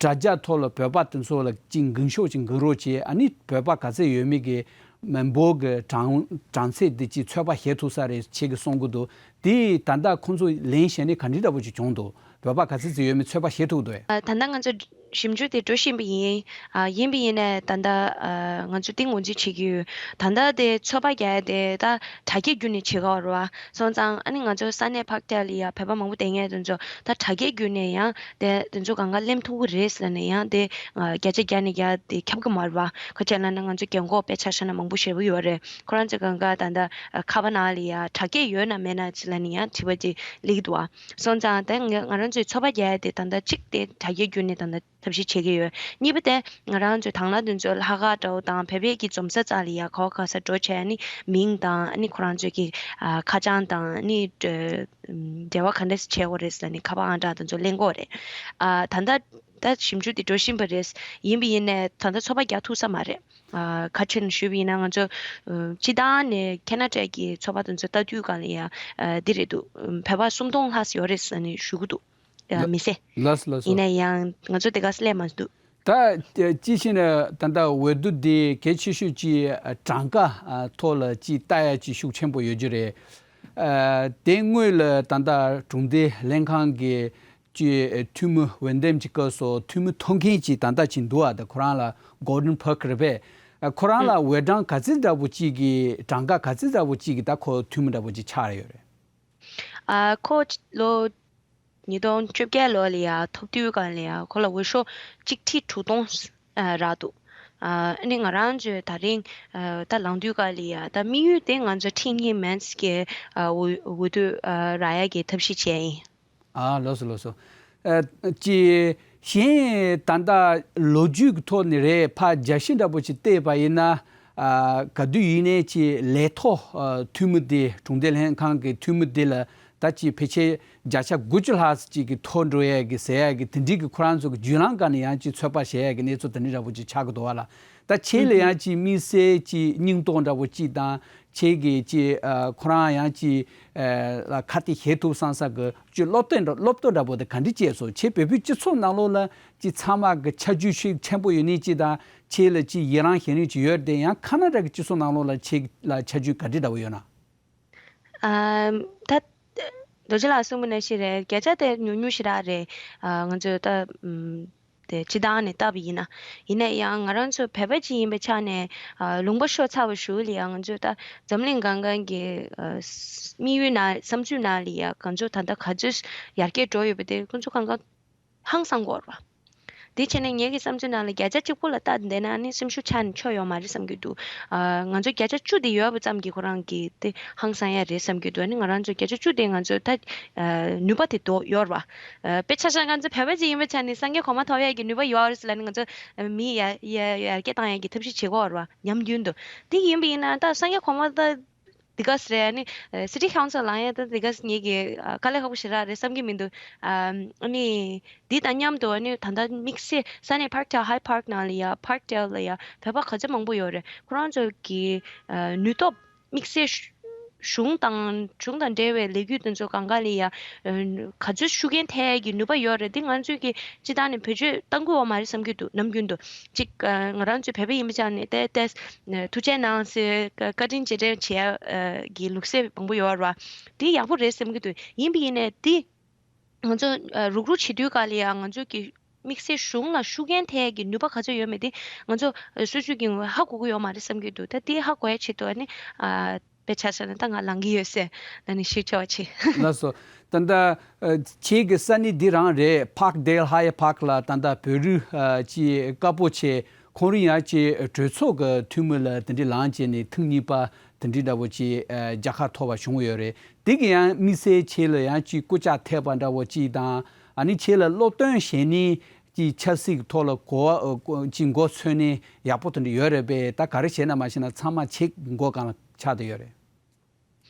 དྲ་རྒྱ་ཐོག་ལ་བོད་པ་དེ་ཚོ་ལ་ཅིག་འགེངས་ཤོག་ཅིག་འགེངས་རོགས་བྱེད། ཨ་ནི་བོད་པ་ག་ཚོད་ཡོད་མེད་ཀྱི་མི་འབོར་གྱི་གྲངས་གྲངས་ཚད་འདི་ཅིག་ཚོད་དཔག་བྱེད་ཐུབ་ས་རེད་ཁྱེད་ཀྱིས་གསུང་གི་འདུག་དེ་ད་ལྟ་ཁོང་ཚོ་ལན་གཞི་ནས་ག་འདྲ་འདྲ་པོ་ཅིག་བྱུང་འདུག་བོད་པ་ག་ཚོད་ཙམ་ཡོད་མེད་ཚོད་དཔག་བྱེད་ཐུབ་འདུག་ཨ། ད་ལྟ་ང་ཚོ་ཞིབ་འཇུག་དེ་འགྲོ་བཞིན་པ་ཡིན། ཨ། ཡིན་པ་ཡིན་ནའི་ད་ལྟ་ཨ་ང་ཚོ་གཏིང་ངོས་འཛིན་བྱེད་ཀྱི་ཡོད། ད་ལྟ་དེ་ཚོད་དཔག་རྒྱག་ཡ་དེ་ད་དྲ་རྒྱའི་བརྒྱུད་ནས་བྱེད་ཀྱི་ཡོད་རེད་བ། སོང་ཙང་ཨ་ནི་ང་ཚོ་ས་གནས་ཕག་ཏ་ལ་ཡ་བོད་པ་མང་པོ་བསྡད་མཁན་དེ་ཚོ་ད་དྲ་རྒྱའི་བརྒྱུད་ནས་ཡང་དེ་དེ་ཚོ་གང་ག་གླེམ་ཐུབ་ཀྱི་རེད་ཟེར་ནས་ཡང་དེ་ཨ་བརྒྱ་ཆ་བརྒྱ་ནས་བརྒྱ་དེ་ཁྱབ་ཀྱི་མ་རེད་བ། ག་ཅི་ལབ་ན་ང་ཚོ་རྒན་གོག་དཔེ་ཆ་བཞག་ན་མང་པོ་ཞེ་པོ་ཡོད་རེད། ཁོ་རང་ཚོ་གང་ག་ད་ལྟ་ཁ་པར་ནང་ལ་ཡ་དྲ་རྒྱ་ཡོད་ན་མེད་ན་ཅི་ལབ་ནས་ཡང་དྲི་བ་དེ་སླེབས་ཀྱི་འདུག་བ། སོང་ཙང་དེ་ང་ང་རང་ཚོའི་ཚོད་དཔག་རྒྱག་ཡ་དེ་ད་ལྟ་གཅིག་དེ་དྲ་རྒྱའི་བརྒྱུད་ནས་ད་ལྟ་ཐབས་ཤེས་བྱེད་ཀྱི་ཡོད། གཉིས་པ་དེ་ང་རང་ཚོའི་དང་བླངས་དེ་ཚོ་ལྷག་དཀར་འདྲ་པོ་དང་བོད་པའི་གི་འཛོམས་ས་རྩ་ལ་ཡ་ག་བ་ག་ས་འགྲོ་བྱས་ནི་མིང་དང་ཨ་ནི་ཁོ་རང་ཚོའི་གི་ཨ་ཁ་བྱང་དང་ཨ་ནི་འབྲེལ་བ་ག་འདྲས་བྱེད་དགོས་རེད་ཟེར་ནི་ཁ་པར་ཨང་གྲངས་དེ་ཚོ་ལེན་དགོས་རེད། ཨ་ད་ལྟ་ད་ཞིབ་འཇུག་དེ་འགྲོ་བཞིན་པ་རེད། ཡིན་པ་ཡིན་ནའི་ད་ལྟ་ཚོད་དཔག་རྒྱག་ཐུབ་ས་མ་རེད། ཨ་ག་ཅི་ལབ་ན་ཞུས་པ་ཡིན་ན་ང་ཚོ་ཨ་སྤྱིར་བཏང་ནས་ཁེ་ན་ཌ་གི་ཚོད་དཔག་དེ་ཚོ་ལྟ་དུས་སྒང་ལ་ཡ་ཨ་འདི་རེད་འདུག་བོད་པ་སུམ་སྟོང་ལྷག་ཡོད་རེད་ཟེར་ནས་ཞུ་གི་འདུག་ཨ་མི་སེར། ལགས་སོ་ལགས་སོ། ཡིན་ན་ཡང་ང་ཚོ་དེ་ག་སླེབས་མ་འདུག་ད་ཅི་ཞིག་ན་ད་ལྟ་འོས་བསྡུ་འདི་གལ་ཆེ་ཤོས་ཀྱི་གྲངས་ཀ་ཐོག་ལ་ཅིག་ལྟ་ཡ་ཅིག་ཤུགས་ཆེན་པོ་ཡོད་རྒྱུ་རེད། ཨ་དེ་སྔོན་ལ་ད་ལྟ་གྲོང་སྡེ་ལྷན་ཁང་གི་ཀྱི་འཐུས་མི་འོས་འདེམས་ཀྱི་སྐབས་སུ་འཐུས་མི་ཐོབ་མཁན་ཅིག་ད་ལྟ་ཅིག་འདུག་ཨ་ད་ཁོ་རང་ལ་Gordon Park རེད་པས། ཨ་ཁོ་རང་ལ་འོས་གྲངས་ག་ཚོད་འདྲ་པོ་ཅིག་གི་གྲངས་ཀ་ག་ཚོད་འདྲ་པོ་ཅིག་གི་ད་ཁོ་འཐུས་མི་འདྲ་པོ་ཅིག་ཆགས་ཡོད་རེད། ཨ་ཁོ་ལོ་ཉིས་སྟོང་བཅོ་བརྒྱད་ལོ་ལ་ཡ་ཐོབ་དུས་སྒང་ལ་ཡ་ཁོ་ལ་འོས་ཤོག་གཅིག་ཁྲི་དྲུག་སྟོང་ཨ་རག་འདུག་ཨ་ནི་ང་རང་ཚོས་ད་རིང་ཨ་ད་ལངས་དུས་སྒང་ལ་ཡ་ད་དམིགས་ཡུལ་དེ་ང་ཚོ་ཁྲི་གཉིས་མན་གྱི་ཨ་འོས་འོས་བསྡུ་ཨ་རག་ཡ་གི་ཐབས་ཤེས་བྱས་ཡིན། ཨ་ལགས་སོ་ལགས་སོ། ཨ་ཅི་གཞན་ད་ལྟ་ལོ་རྒྱུས་ཀྱི་ཐོག་ནས་རེད། ཕར་རྒྱ་ཤི་འདྲ་པོ་ཅིག་བལྟས་པ་ཡིན་ན། ཨ་ག་དུས་ཡིན་ནའི་ཅི་ལས་ཐོག་ཨ་འཐུས་མི་དེ། གྲོང་སྡེ་ལྷན་ཁང་གི་འཐུས་མི་དེ་ལ་ད་ཅི་ཕལ་ཆེར་བརྒྱ་ཆ་དགུ་བཅུ་ལྷག་ཅིག་གི་མཐོ་འགྲོ་ཡས་ཀྱི་ཟེར་ཡས་ཀྱི་དེ་འདྲའི་གི་ཁོ་རང་ཚོ་གི་བརྒྱུད་ལམ་སྒང་ནས་ཡང་ཅི་ཚོད་དཔག་བྱེད་ཡས་ཀྱི་གནས་ཚུལ་དེ་འདྲ་འདྲ་པོ་ཅིག་ཆགས་ཀྱི་འདུག་བ་ལ། ད་ཁྱེད་ལ་ཡང་ཅི་དམིགས་བསལ་ཅི་སྙིང་སྟོབས་འདྲ་པོ་ཅིག་དང་། ཁྱེད་ཀྱིས་ཅི་ཨ་ཁོ་རང་ཡང་ཅི་ཨ་ལ་ཁ་གཏད་བྱེད་ཐུབ་བསམ་ས་གི་ཅི་སློབ་སྟོན་འདྲ་སློབ་སྟོན་འདྲ་པོ་དེ་ག་འདྲ་བྱས་སོང་། ཁྱེད་བོད་པའི་སྤྱི་ཚོགས་ནང་ལོགས་ལ་ཅི་ཚང་མ་གི་ཆ་རྒྱུས་ཤུགས་ཆེན་པོ་ཡོད་ནི་ཅི་དང་། ཁྱེད་ལ་ཅི་ཡི་རང་བྱེད་ནི་ཅི་ཡོད་དེ། ཡང་ཁ་ན་ཌ་གི་སྤྱི་ཚོགས་ནང་ལོགས་ལ་ཁྱེད་ལ་ཆ་རྒྱུས་ག་འདྲ་འདྲ་པོ་ཡོད་ན། ཨ་ད་རྡོ་རྗེ་ལགས་གསུངས་པ་ནང་བཞིན་རེད། བརྒྱ་ཆ་དེ་ཉུང་ཉུང་ཞིག་རག་རེད། ཨ་ང་ཚོས་ད་ཨམ་དེ་སྤྱི་བཏང་ནས་བལྟས་པ་ཡིན་ན། ཡིན་ན་ཡང་ང་རང་ཚོ་བོད་པ་ཅིག་ཡིན་པའི་ཆ་ནས་ཨ་ལུང་པ་ཤོར་ཚར་བ་ཞུ་ལ་ཡང་། ང་ཚོས་ད་འཛམ་གླིང་སྒང་གང་གི་ཨ་དམིགས་ཡུལ་ནང་བསམ་ཚུལ་ནང་ལ་ཡང་ང་ཚོ་ད་ལྟ་ག་ཚོད་ཡར་རྒྱས་འགྲོ་ཡོད་པ་དེ་ཁོང་ཚོ་གང་ག་ཧང་སང་གི་ཡོད་རེད་བ། དེ་བྱས་ནས་ངེད་ཀྱི་བསམ་ཚུལ་ནང་ལ་བརྒྱ་ཆ་གཅིག་པོ་ལ་བལྟས་བསྡད་ན་ནི་སེམས་ཤུགས་ཆག་ནས་ཆོ་ཡོད་མ་རེད་བསམ་གྱི་འདུག་ཨ་ང་ཚོ་བརྒྱ་ཆ་བཅུ་དེ་ཡོད་པ་ཙམ་གྱིས་ཁོ་རང་གི་དེ་ཧང་སང་ཡ་རེད་བསམ་གྱི་འདུག་ཨ་ནི་ང་རང་ཚོ་བརྒྱ་ཆ་བཅུ་དེ་ང་ཚོ་ད་ཨ་ནུས་པ་དེ་དོ་ཡོད་རེད་བ། ཨ་དཔེ་ཆ་བཞག་ན་ང་ཚོ་བོད་པ་ཅིག་ཡིན་པའི་ཆ་ནས་སངས་རྒྱས་གོང་མ་ཐོབ་ཡ་གི་ནུས་པ་ཡོད་རེད་ཟེར་ལབ་ནས་ང་ཚོ་ཨ་མི་ཡ་ཡ་ཡར་རྒྱས་བཏང་ཡ་གི་ཐབས་ཤེས་བྱེད་ཀྱི་ཡོད་རེད་བ། ཉམས་རྒྱུན་དུ་དེ་ཡིན་པ་ཡིན་ན་ད་སངས་རྒྱས་གོང་མ་ད་འདི་ག་ཟེར་རེད། ཨ་ནི་ཨ་city council ལངས་ཡ་ད་འདི་ག་ངེད་ཀྱི་ཨ་དཀའ་ལས་ཁག་པོ་ཞེ་དྲག་རེད་བསམ་གྱི་མི་འདུག་ཨ་ཨ་ནི་འདི་དང་མཉམ་དུ་ཨ་ནི་ད་ལྟ་དམིགས་བསལ་ས་གནས་Parkdale High Park ནང་ལ་ཡ། Parkdale ལ་ཡ་བོད་པ་ག་ཚོད་མང་པོ་ཡོད་རེད། ཁོ་རང་ཚོ་གི་ཨ་ནུས་སྟོབས་དམིགས་བསལ་གཞུང་དང་གཞུང་དང་འབྲེལ་བའི་ལས་འགུལ་དེ་ཚོ་སྒང་ག་ལ་ཡ་ཨ་ག་ཚོད་ཤུགས་རྐྱེན་ཐེབས་ཡ་གི་ནུས་པ་ཡོད་རེད། འདི་ང་ཚོས་ཀྱི་སྤྱི་བཏང་ནས་བེད་སྤྱོད་གཏང་དགོས་པ་མ་རེད་བསམ་གྱི་འདུག་ནམ་རྒྱུན་དུ་ཅིག་ཨ་ང་རང་ཚོའི་བོད་པ་ཡིན་པའི་ཆ་ནས་ཏེ་ཏེ་ཨ་ཐུགས་རྗེ་གནང་ཟེར་བཀའ་དྲིན་རྗེས་དྲན་བྱེད་ཡ་ཨ་གི་ལུགས་སྲོལ་མང་པོ་ཡོད་རེད་བ། དེ་ཡག་པོ་རེད་བསམ་གྱི་འདུག་ཡིན་པ་ཡིན་ནའི་དེ་ང་ཚོ་ཨ་རུག་རུག་བྱེད་དུས་ག་ལ་ཡ་ང་ཚོ་གི་དམིགས་བསལ་གཞུང་ལ་ཤུགས་རྐྱེན་ཐེབས་ཀྱི་ནུས་པ་ག་ཚོད་ཡོད་མེད་དེ་ང་ཚོ་ཨ་སོ་སོ་གི་ཧ་གོ་གི་ཡོད་མ་རེད་བསམ་གྱི་འདུག་ད་དེ་ཧ་གོ་ཡ་ཆེད་དུ་ཨ་ནི་ཨ་དཔེ་ཆ་བཞག་ན་ད་ང་ལངས་ཀྱི་ཡོད་ཟེར་ལ་ནི་ཞུ་ཆོག་ཆེ། ལགས་སོ། ད་ལྟ་ཨ་ཁྱེད་ཀྱི་ས་གནས་འདི་རང་རེད། Parkdale High Park ལ་ད་ལྟ་བོད་རིགས་ཨ་ཅིག་དཀར་པོ་ཆེ་ཁོང་རང་ཡང་ཅིག་གྲོས་ཚོགས་ཀྱི་འཐུས་མི་ལ་དེ་འདྲའི་ལངས་བྱས་ནས་ཐེངས་གཉིས་པ་དེ་འདྲའི་འདྲ་བོ་ཅིག་ཨ་རྒྱལ་ཁ་ཐོབ་པ་བྱུང་ཡོད་རེད། དེ་གི་ཡང་དམིགས་བསལ་ཁྱེད་ལ་ཡང་ཅིག་སྐུལ་ལྕག་ཐེབས་པ་འདྲ་བོ་ཅིག་དང་། ཨ་ནི་ཁྱེད་ལ་སློབ་སྟོན་བྱས་ནས་ཀྱི་ཆབ་སྲིད་ཀྱི་ཐོག་ལ་གོ་བ་ཀྱི་མགོ་འཚོས་ནས་ཡག་པོ་དེ་འདྲ་ཡོད་རེད་པས། ད་ག་རེ་བྱས་ན་མ་བྱས་ན་ཚང་མ་ཁྱེད་མགོ་སྒང་ལ་ཆགས་བསྡད་ཡོད་རེད།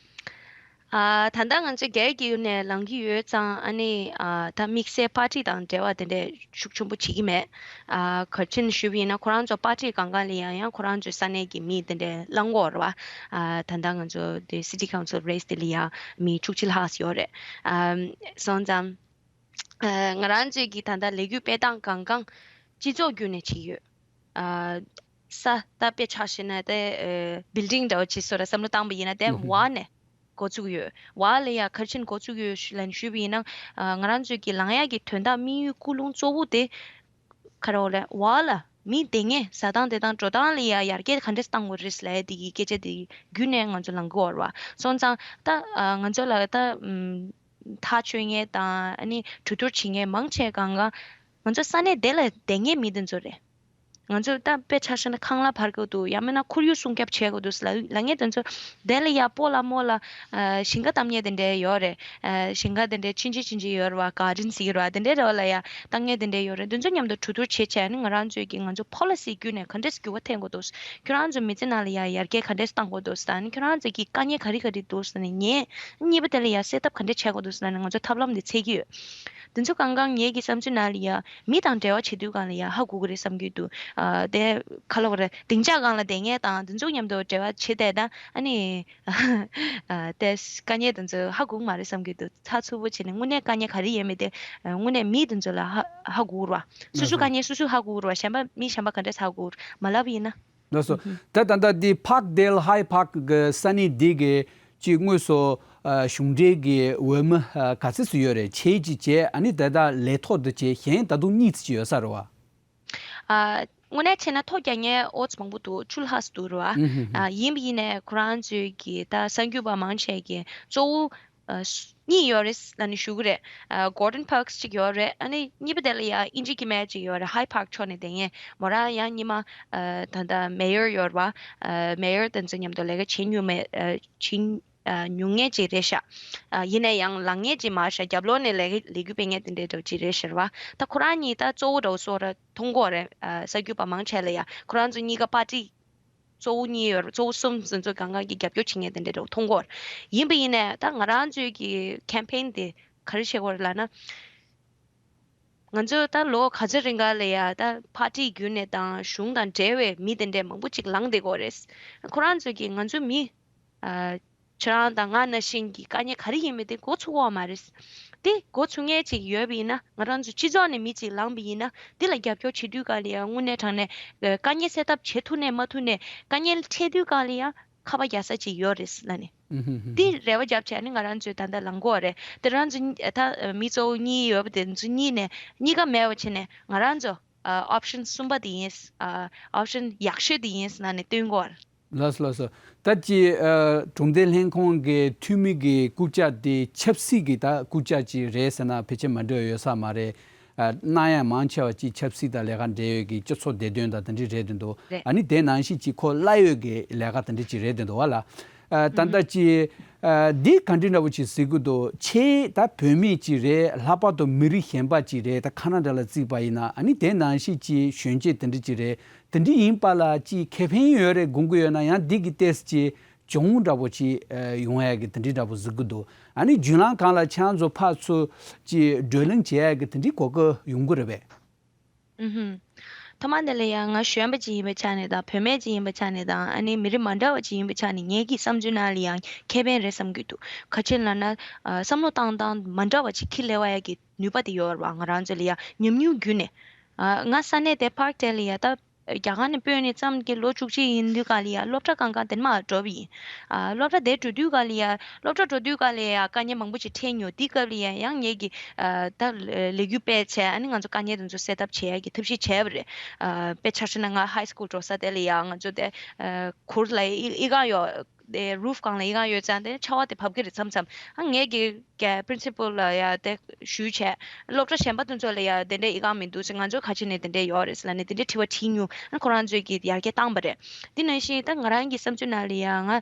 ཨ་ད་ལྟ་ང་ཚོ་སྒེར་གྱི་ཡུལ་ནས་ལངས་ཀྱི་ཡོད་ཙང་། ཨ་ནི་ཨ་ད་དམིགས་བསལ་པར་ཊི་དང་འབྲེལ་བ་དེ་འདྲས་ཤུགས་ཆེན་པོ་བྱེད་ཀྱི་མེད། ཨ་ག་རེ་བྱས་ནས་ཞུས་པ་ཡིན་ན་ཁོ་རང་ཚོ་པར་ཊི་སྒང་ག་ལ་ཡང་ཡང་ཁོ་རང་ཚོའི་ས་གནས་ཀྱི་མི་དེ་འདྲས་ལངས་ཀྱི་ཡོད་རེད་བ། ཨ་ད་ལྟ་ང་ཚོ་དེ་city council race དེ་ལ་ཡང་མི་བཅུ་གཅིག་ལྷག་ཙམ་ཡོད་རེད། ཨ་སོང་ཙང་། ཨ་ང་རང་ཚོའི་གི་ད་ལྟ་ལས་འགུལ་སྤེལ་སྟངས་གང་གང་སྤྱི་ཚོགས་བརྒྱུད་ནས་བྱེད་ཀྱི་ཡོད། ཨ་ས་ད་དཔེ་ཆ་བཞག་ན་དེ་ཨ་building འདྲ་བོ་ཅིག་བཟོ་ར་བསམ་བློ་བཏང་པ་ཡིན་ན་དེ་ཨུ་ཧུ། འོག་ནས་འགོ་བཙུགས་ཡོད། འོག་ལ་ཡ་ག་རེ་བྱས་ནས་འགོ་བཙུགས་ཡོད་ལབ་ཞུས་པ་ཡིན་ན། ཨ་ང་རང་ཚོའི་གི་ལངས་ཡག་གི་དོན་དག་དམིགས་ཡུལ་ཀུན་སློང་གཙོ་བོ་དེ་ག་རེ་རེད། འོག་ལ་མི་བསྡད་མཁན་ཟ་སྟངས་བསྡད་སྟངས་འགྲོ་སྟངས་ལ་ཡ་ཡར་རྒྱས་ག་འདྲས་བཏང་དགོས་རེད་ལབ་ཡ་དེ་གི་སྐད་ཆ་དེ་བརྒྱུད་ནས་ང་ཚོ་ལངས་ཀྱི་ཡོད་རེད་བ། སོང་ཙང་ད་ཨ་ང་ཚོ་ལ་ད་ཨམ་ཐག་གཅོད་མཁན་དང་། ཨ་ནི་གྲོས་བསྡུར་བྱེད་མཁན་མང་ཆེ་གང་ག་ང་ཚོ་ས་གནས་དེ་ལ་བསྡད་མཁན་མི་དེ་ཚོ་རེད། ང་ཚོ་ད་དཔེ་ཆ་བཞག་ན་ཁང་གླ་འབར་དགོས་འདུག་ཡང་མིན་ན་ཁོར་ཡུག་སྲུང་སྐྱོབ་བྱེད་དགོས་འདུག་ལབ་ལབ་མཁན་དེ་ཚོ་དེ་ལ་ཡ་སྤོ་ལགས་རྨོ་ལགས་ཨ་ཞིང་ཁ་བཏབ་མཁན་དེ་འདྲས་ཡོད་རེད། ཨ་ཞིང་ཁ་དེ་འདྲས་ཆུང་ཆུང་ཆུང་ཆུང་ཡོད་རེད་བ། གར་ཌེན་ཟེར་གྱི་རེད་བ། དེ་འདྲས་རེད་བ་ལ་ཡ་བཏབ་མཁན་དེ་འདྲས་ཡོད་རེད། དེ་ཚོ་མཉམ་དུ་གྲོས་བསྡུར་བྱེད་བྱས་ནི་ང་རང་ཚོའི་གི་ང་ཚོ་པོ་ལི་སི་བརྒྱུད་ནས་ག་འདྲས་འགྱུར་བ་ཐེབས་དགོས་འདུག་ཁྱོད་རང་ཚོ་མི་ཚེ་ནང་ལ་ཡ་ཡར་རྒྱས་ག་འདྲས་བཏང་དགོས་འདུག་ད་ནི་ཁྱོད་རང་ཚོ་གི་དཀའ་ངལ་ག་རེ་ག་རེ་འདུག་ཟེར་ནས་ཉན། གཉིས་པ་དེ་ལ་ཡ་སེལ་ཐབས་ག་འདྲས་བྱེད་དགོས་འདུག་ཟེར་ནས་ང་ཚོ་ཐབས་ལམ་དེ་འཚོལ་གྱི་ཡོད། དེ་ཚོ་གང་གང་ངེད་ཀྱི་བསམ་ཚུལ་ནང་ལ་ཡ་མི་དང་འབྲེལ་བ་བྱེད་དུས་སྒང་ལ་ཡ་ཧ་གོ་གི་རེད་བསམ་གྱི་འདུག་ཨ་དེ་ག་ལབ་དགོས་རེད། སྡིངས་ཆ་སྒང་ལ་བསྡད་མཁན་དང་དེ་ཚོ་མཉམ་དུ་འབྲེལ་བ་བྱེད་བསྡད་ད། ཨ་ནི་ཨ་དེ་དཀའ་ངལ་དེ་ཚོ་ཧ་གོ་གི་མ་རེད་བསམ་གྱི་འདུག་ཚགས་ཚུད་པོ་བྱས་ནས་དངོས་གནས་དཀའ་ངལ་ག་རེ་ཡོད་མེད་དེ་ཨ་དངོས་གནས་མི་དེ་ཚོ་ལ་ཧ་ཧ་གོ་གི་རེད་བ། སོ་སོའི་དཀའ་ངལ་སོ་སོས་ཧ་གོ་གི་རེད་བ། གཞན་པ་མི་གཞན་པ་ག་འདྲས་ཧ་གོ་གི་རེད་མ་ལབ་པ་ཡིན་ན། ལགས་སོ། ད་ད་ལྟ་འདི་Parkdale High Park གི་ས་གནས་འདི་གི་ཅིག་དངོས་སུ་ཨ་གཞུང་འབྲེལ་གྱི་འོས་མི་ཨ་ག་ཚོད་ཙམ་ཡོད་རེད། ཁྱེད་ཀྱིས་བྱས། ཨ་ནི་ད་ལྟ་ལས་ཐོག་ཏུ་བྱས་གཞན་ད་དུང་གཉིས་ཙམ་ཅིག་ཡོད་ས་རེད་བ། ཨ་དངོས་གནས་བྱས་ན་ཐོ་རྒྱག་མཁན་ཨོ་ཙི་མང་པོ་འདུག་བཅུ་ལྷག་ཙམ་འདུག་རེད་བ། ཨ་ཡིན་པ་ཡིན་ནའི་ཁོ་རང་ཚོའི་གི་ད་གསར་འགོད་པ་མང་ཆེ་གི་གཙོ་བོ་ཨ་གཉིས་ཡོད་རེད་ལབ་ནས་ཞུ་གི་རེད། ཨ་Gordon Parks གཅིག་ཡོད་རེད། ཨ་ནི་གཉིས་པ་དེ་ལ་ཡ་ཨིན་ཇི་སྐད་མ་གཅིག་ཡོད་རེད། Hyde Park ཕྱོགས་ནས་བསྡད་མཁན། མོ་རང་ཡང་སྔོན་མ་ཨ་ད་ལྟ་mayor ཡོད་རེད་བ། ཨ་mayor དེ་ཚོ་མཉམ་དུ་ལས་ཀ་བྱེད་མྱོང་མེད། ཨ་བྱེད་ ཨ་ཉུང་ངེས་ཅིག་རེད་ཤག་ཨ་ཡིན་ན་ཡང་ལངས་ངེས་ཅིག་མ་ཤག་རྒྱབ་ལོགས་ནས་ལས་ཀ་ལས་འགུལ་སྤེལ་ངེས་དེ་འདྲའི་འདྲ་བོ་ཅིག་རེད་ཤག་རེད་བ། ད་ཁོ་རང་གཉིས་ད་གཙོ་བོ་འདྲ་བོ་བཟོ་འདྲ་མཐོང་གི་ཡོད་རེད། ཨ་གསར་འགྱུར་པ་མང་ཆེ་ལ་ཡ་ཁོ་རང་ཚོ་གཉིས་ཀ་པར་ཊི་གཙོ་བོ་གཉིས་ཡོད་རེད། གཙོ་བོ་གསུམ་ཚོ་གང་གང་གི་རྒྱབ་སྐྱོར་བྱེད་མཁན་དེ་འདྲ་འདྲ་བོ་མཐོང་གི་ཡོད་རེད། ཡིན་པ་ཡིན་ནའི་ད་ང་རང་ཚོའི་གི་ཁེམ་པེན་དེ་ག་རེ་བྱེད་དགོས་རེད་ལབ་ན། ང་ཚོ་ད་ལོ་ག་ཚོད་རིང་ག་ལ་ཡ་ད་པར་ཊི་བརྒྱུད་ནས་དང་གཞུང་དང་འབྲེལ་བའི་མི་དེ་འདྲ་མང་པོ་ཅིག་ལངས་བསྡད་ཀྱི་ཡོད་རེད། ཁོ་རང་ཚོ་གིས་ང་ཚོ་མི་ཨ་ཁྱེད་རང་དང་ང་ནང་བཞིན་གྱི་དཀའ་ངལ་ག་རེ་ཡིན་མིན་དེ་མགོ་ཚོད་ཀྱི་ཡོད་མ་རེད། དེ་མགོ་ཚོད་མཁན་ཅིག་ཡོད་པ་ཡིན་ན། ང་རང་ཚོ་སྤྱི་ཚོགས་ནས་མི་ཅིག་ལངས་པ་ཡིན་ན། འདི་ལ་རྒྱབ་སྐྱོར་བྱེད་དུས་ག་ལ་ཡ་དངོས་གནས་དྲང་གནས་ཨ་དཀའ་ངལ་སེལ་ཐབས་བྱེད་ཐུབ་ནས་མ་ཐུབ་ནས་དཀའ་ངལ་འཕྲད་དུས་ག་ལ་ཡ་ཁ་པར་རྒྱག་ས་ཅིག་ཡོད་རེད་ལབ་ནས། ཨུ་ཧུམ་ཧུམ། འདི་རེ་བ་བརྒྱབ་བྱས་ནས་ང་རང་ཚོས་ད་ལྟ་ལངས་ཀྱི་ཡོད་རེད། དེ་རང་ཚོ་ད་མི་གཙོ་བོ་གཉིས་ཡོད་པ་དེ་ཚོ་གཉིས་ནས་གཉིས་ཀ་མེད་པ་བྱས་ནས་ང་རང་ཚོ་ཨ་ཨོབ་ཤན་གསུམ་པ་དེ་ཡིན། ཨ་ཨོབ་ཤན་ཡག་ཤོས་དེ་ཡིན་ལབ་ནས་སྟོན་ཀྱི་ཡོད་རེད། ལགས་སོ་ལགས་སོ། ད་ཅི་ཨ་གྲོང་སྡེ་ལྷན་ཁང་གི་འཐུས་མི་གི་རྐུབ་བཀྱག་དེ་ཆབ་སྲིད་ཀྱི་ད་རྐུབ་བཀྱག་ཅིག་རེད་ཟེར་ན་ཕལ་ཆེར་མ་འགྲིག་ཡོད་ས་མ་རེད། ཨ་གནང་ཡ་མང་ཆེ་བ་ཅིག་ཆབ་སྲིད་དང་ལས་ཀ་འབྲེལ་ཡོད་ཀྱི་སྤྱི་ཚོགས་བདེ་དོན་དང་དེ་འདྲ་རེད་དེ་འདུག་རེད། ཨ་ནི་དེ་ནང་བཞིན་ཅིག་ཁོ་གླ་ཡོད་ཀྱི་ལས་ཀ་དེ་འདྲ་ཅིག་རེད་དེ་འདུག་བ་ལ། ཨ་ད་ལྟ་ཅིག་ཨ་འདི་ག་འདྲ་འདྲ་བོ་ཅིག་གཟིགས་ཀྱི་འདུག་ཁྱེད་ད་བོད་མི་ཅིག་རེད། ལྷག་པར་དུ་མི་རིགས་གཞན་པ་ཅིག་རེད། ད་ཁ་ན་ཌ་ལ་བརྩིས་པ་ཡིན་ན། ཨ་ནི་དེ་ནང་བཞིན་ཅིག་གཞོན་སྐྱེས་དེ་འདྲ་ཅིག་རེད། དེ་འདྲ་ཡིན་པ་ལ་ཅིག་ཁེ་ཕན་ཡོད་རེད་དགོངས་ཀྱི་ཡོད་ན། ཡང་འདི་གི་ཏོག་ཙམ་ཅིག་གྱོང་འདྲ་པོ་ཅིག་ཨ་ཡོང་ཡ་གི་དེ་འདྲ་འདྲ་པོ་གཟིགས་ཀྱི་འདུག་ཨ་ནི་བརྒྱུད་ལམ་སྒང་ལ་ཁྱེད་རང་ཚོ་ཕར་ཚུར་ཅིག་བགྲོ་གླེང་བྱེད་ཡ་གི་དེ་འདྲའི་གོ་སྐབས་ཡོང་གི་རེད་པས། ཨུ་ཧུམ། ཐ་མ་དེ་ལ་ཡང་ང་གཞོན་པ་ཅིག་ཡིན་པའི་ཆ་ནས་དང་། བུད་མེད་ཅིག་ཡིན་པའི་ཆ་ནས་དང་། ཨ་ནི་མི་རིགས་མ་འདྲ་བ་ཅིག་ཡིན་པའི་ཆ་ནས་ངེད་ཀྱི་བསམ་ཚུལ་ནང་ལ་ཡང་ཁེ་ཕན་རེད་བསམ་གྱི་འདུག་ག་ཅི་ལབ་ན། ཨ་བསམ་བློ་བཏང་སྟངས་མ་འདྲ་བ་ཅིག་འཁྱེར་སླེབས་ཡ་གི་ནུས་པ་དེ་ཡོད་རེད་བ། ང་རང་ཚོ་ལ་ཡང་ཉམས་མྱོང་བརྒྱུད་ནས། ཨ་ང་ས་གནས་དེ་ཕར་དེ་ལ་ཡ་ད། རྒྱ་གར་ནས་སྤོས་ནས་ཙམ་གྱི་ལོ་བཅུ་གཅིག་ཡིན་དུས་ག་ལ་ཡ་སློབ་གྲྭ་གང་ག་དེ་མར་འགྲོ་བ་ཡིན། ཨ་སློབ་གྲྭ་དེ་འགྲོ་དུས་ག་ལ་ཡ་སློབ་གྲྭ་འགྲོ་དུས་ག་ལ་ཡ་དཀའ་ངལ་མང་པོ་ཅིག་འཕྲད་མྱོང་། དེ་སྐབས་ལ་ཡ་ཡང་ངེད་ཀྱིས་ཨ་ད་ལས་འགུལ་སྤེལ་བྱས། ཨ་ནི་ང་ཚོ་དཀའ་ངལ་དེ་ཚོ་སེལ་ཐབས་བྱེད་ཡ་གི་ཐབས་ཤེས་བྱས་པ་རེད། ཨ་དཔེ་ཆ་བཞག་ན་ང་ཧའི་སི་ཀུལ་འགྲོ་ས་དེ་ལ་ཡ་ང་ཚོ་དེ་ཨ་གུར་ལ་ཡ་ཨི་ཨི་ཁུང་ཡོད། དེ་རུབ་སྒང་ལ་ཨི་ཁུང་ཡོད་ཙང་དེ་ཆར་པ་དེ་བབས་ཀྱི་རེད་མཚམས་མཚམས། ཨ་ངེད་ཀྱིས་ཀྱི་པི་རིན་སི་པལ་ལ་ཡ་དེ་ཞུས་བྱས། སློབ་གྲྭ་གཞན་པ་དེ་ཚོ་ལ་ཡ་དེ་འདྲའི་ཨི་ཁུང་མི་འདུག་ཟེར། ང་ཚོ་ཁ་ཆེ་ནས་དེ་འདྲའི་ཡོད་རེད་ཟེར་ལབ་ནས་དེ་འདྲའི་དྲི་བ་དྲིས་མྱོང་། ཨ་ཁོ་རང་ཚོས་ཀྱིས་ཡར་རྒྱས་བཏང་པ་རེད། དེ་ནང་བཞིན་ད་ང་རང་གི་བསམ་ཚུལ་ནང་ལ་ཡ་ང་ཨ་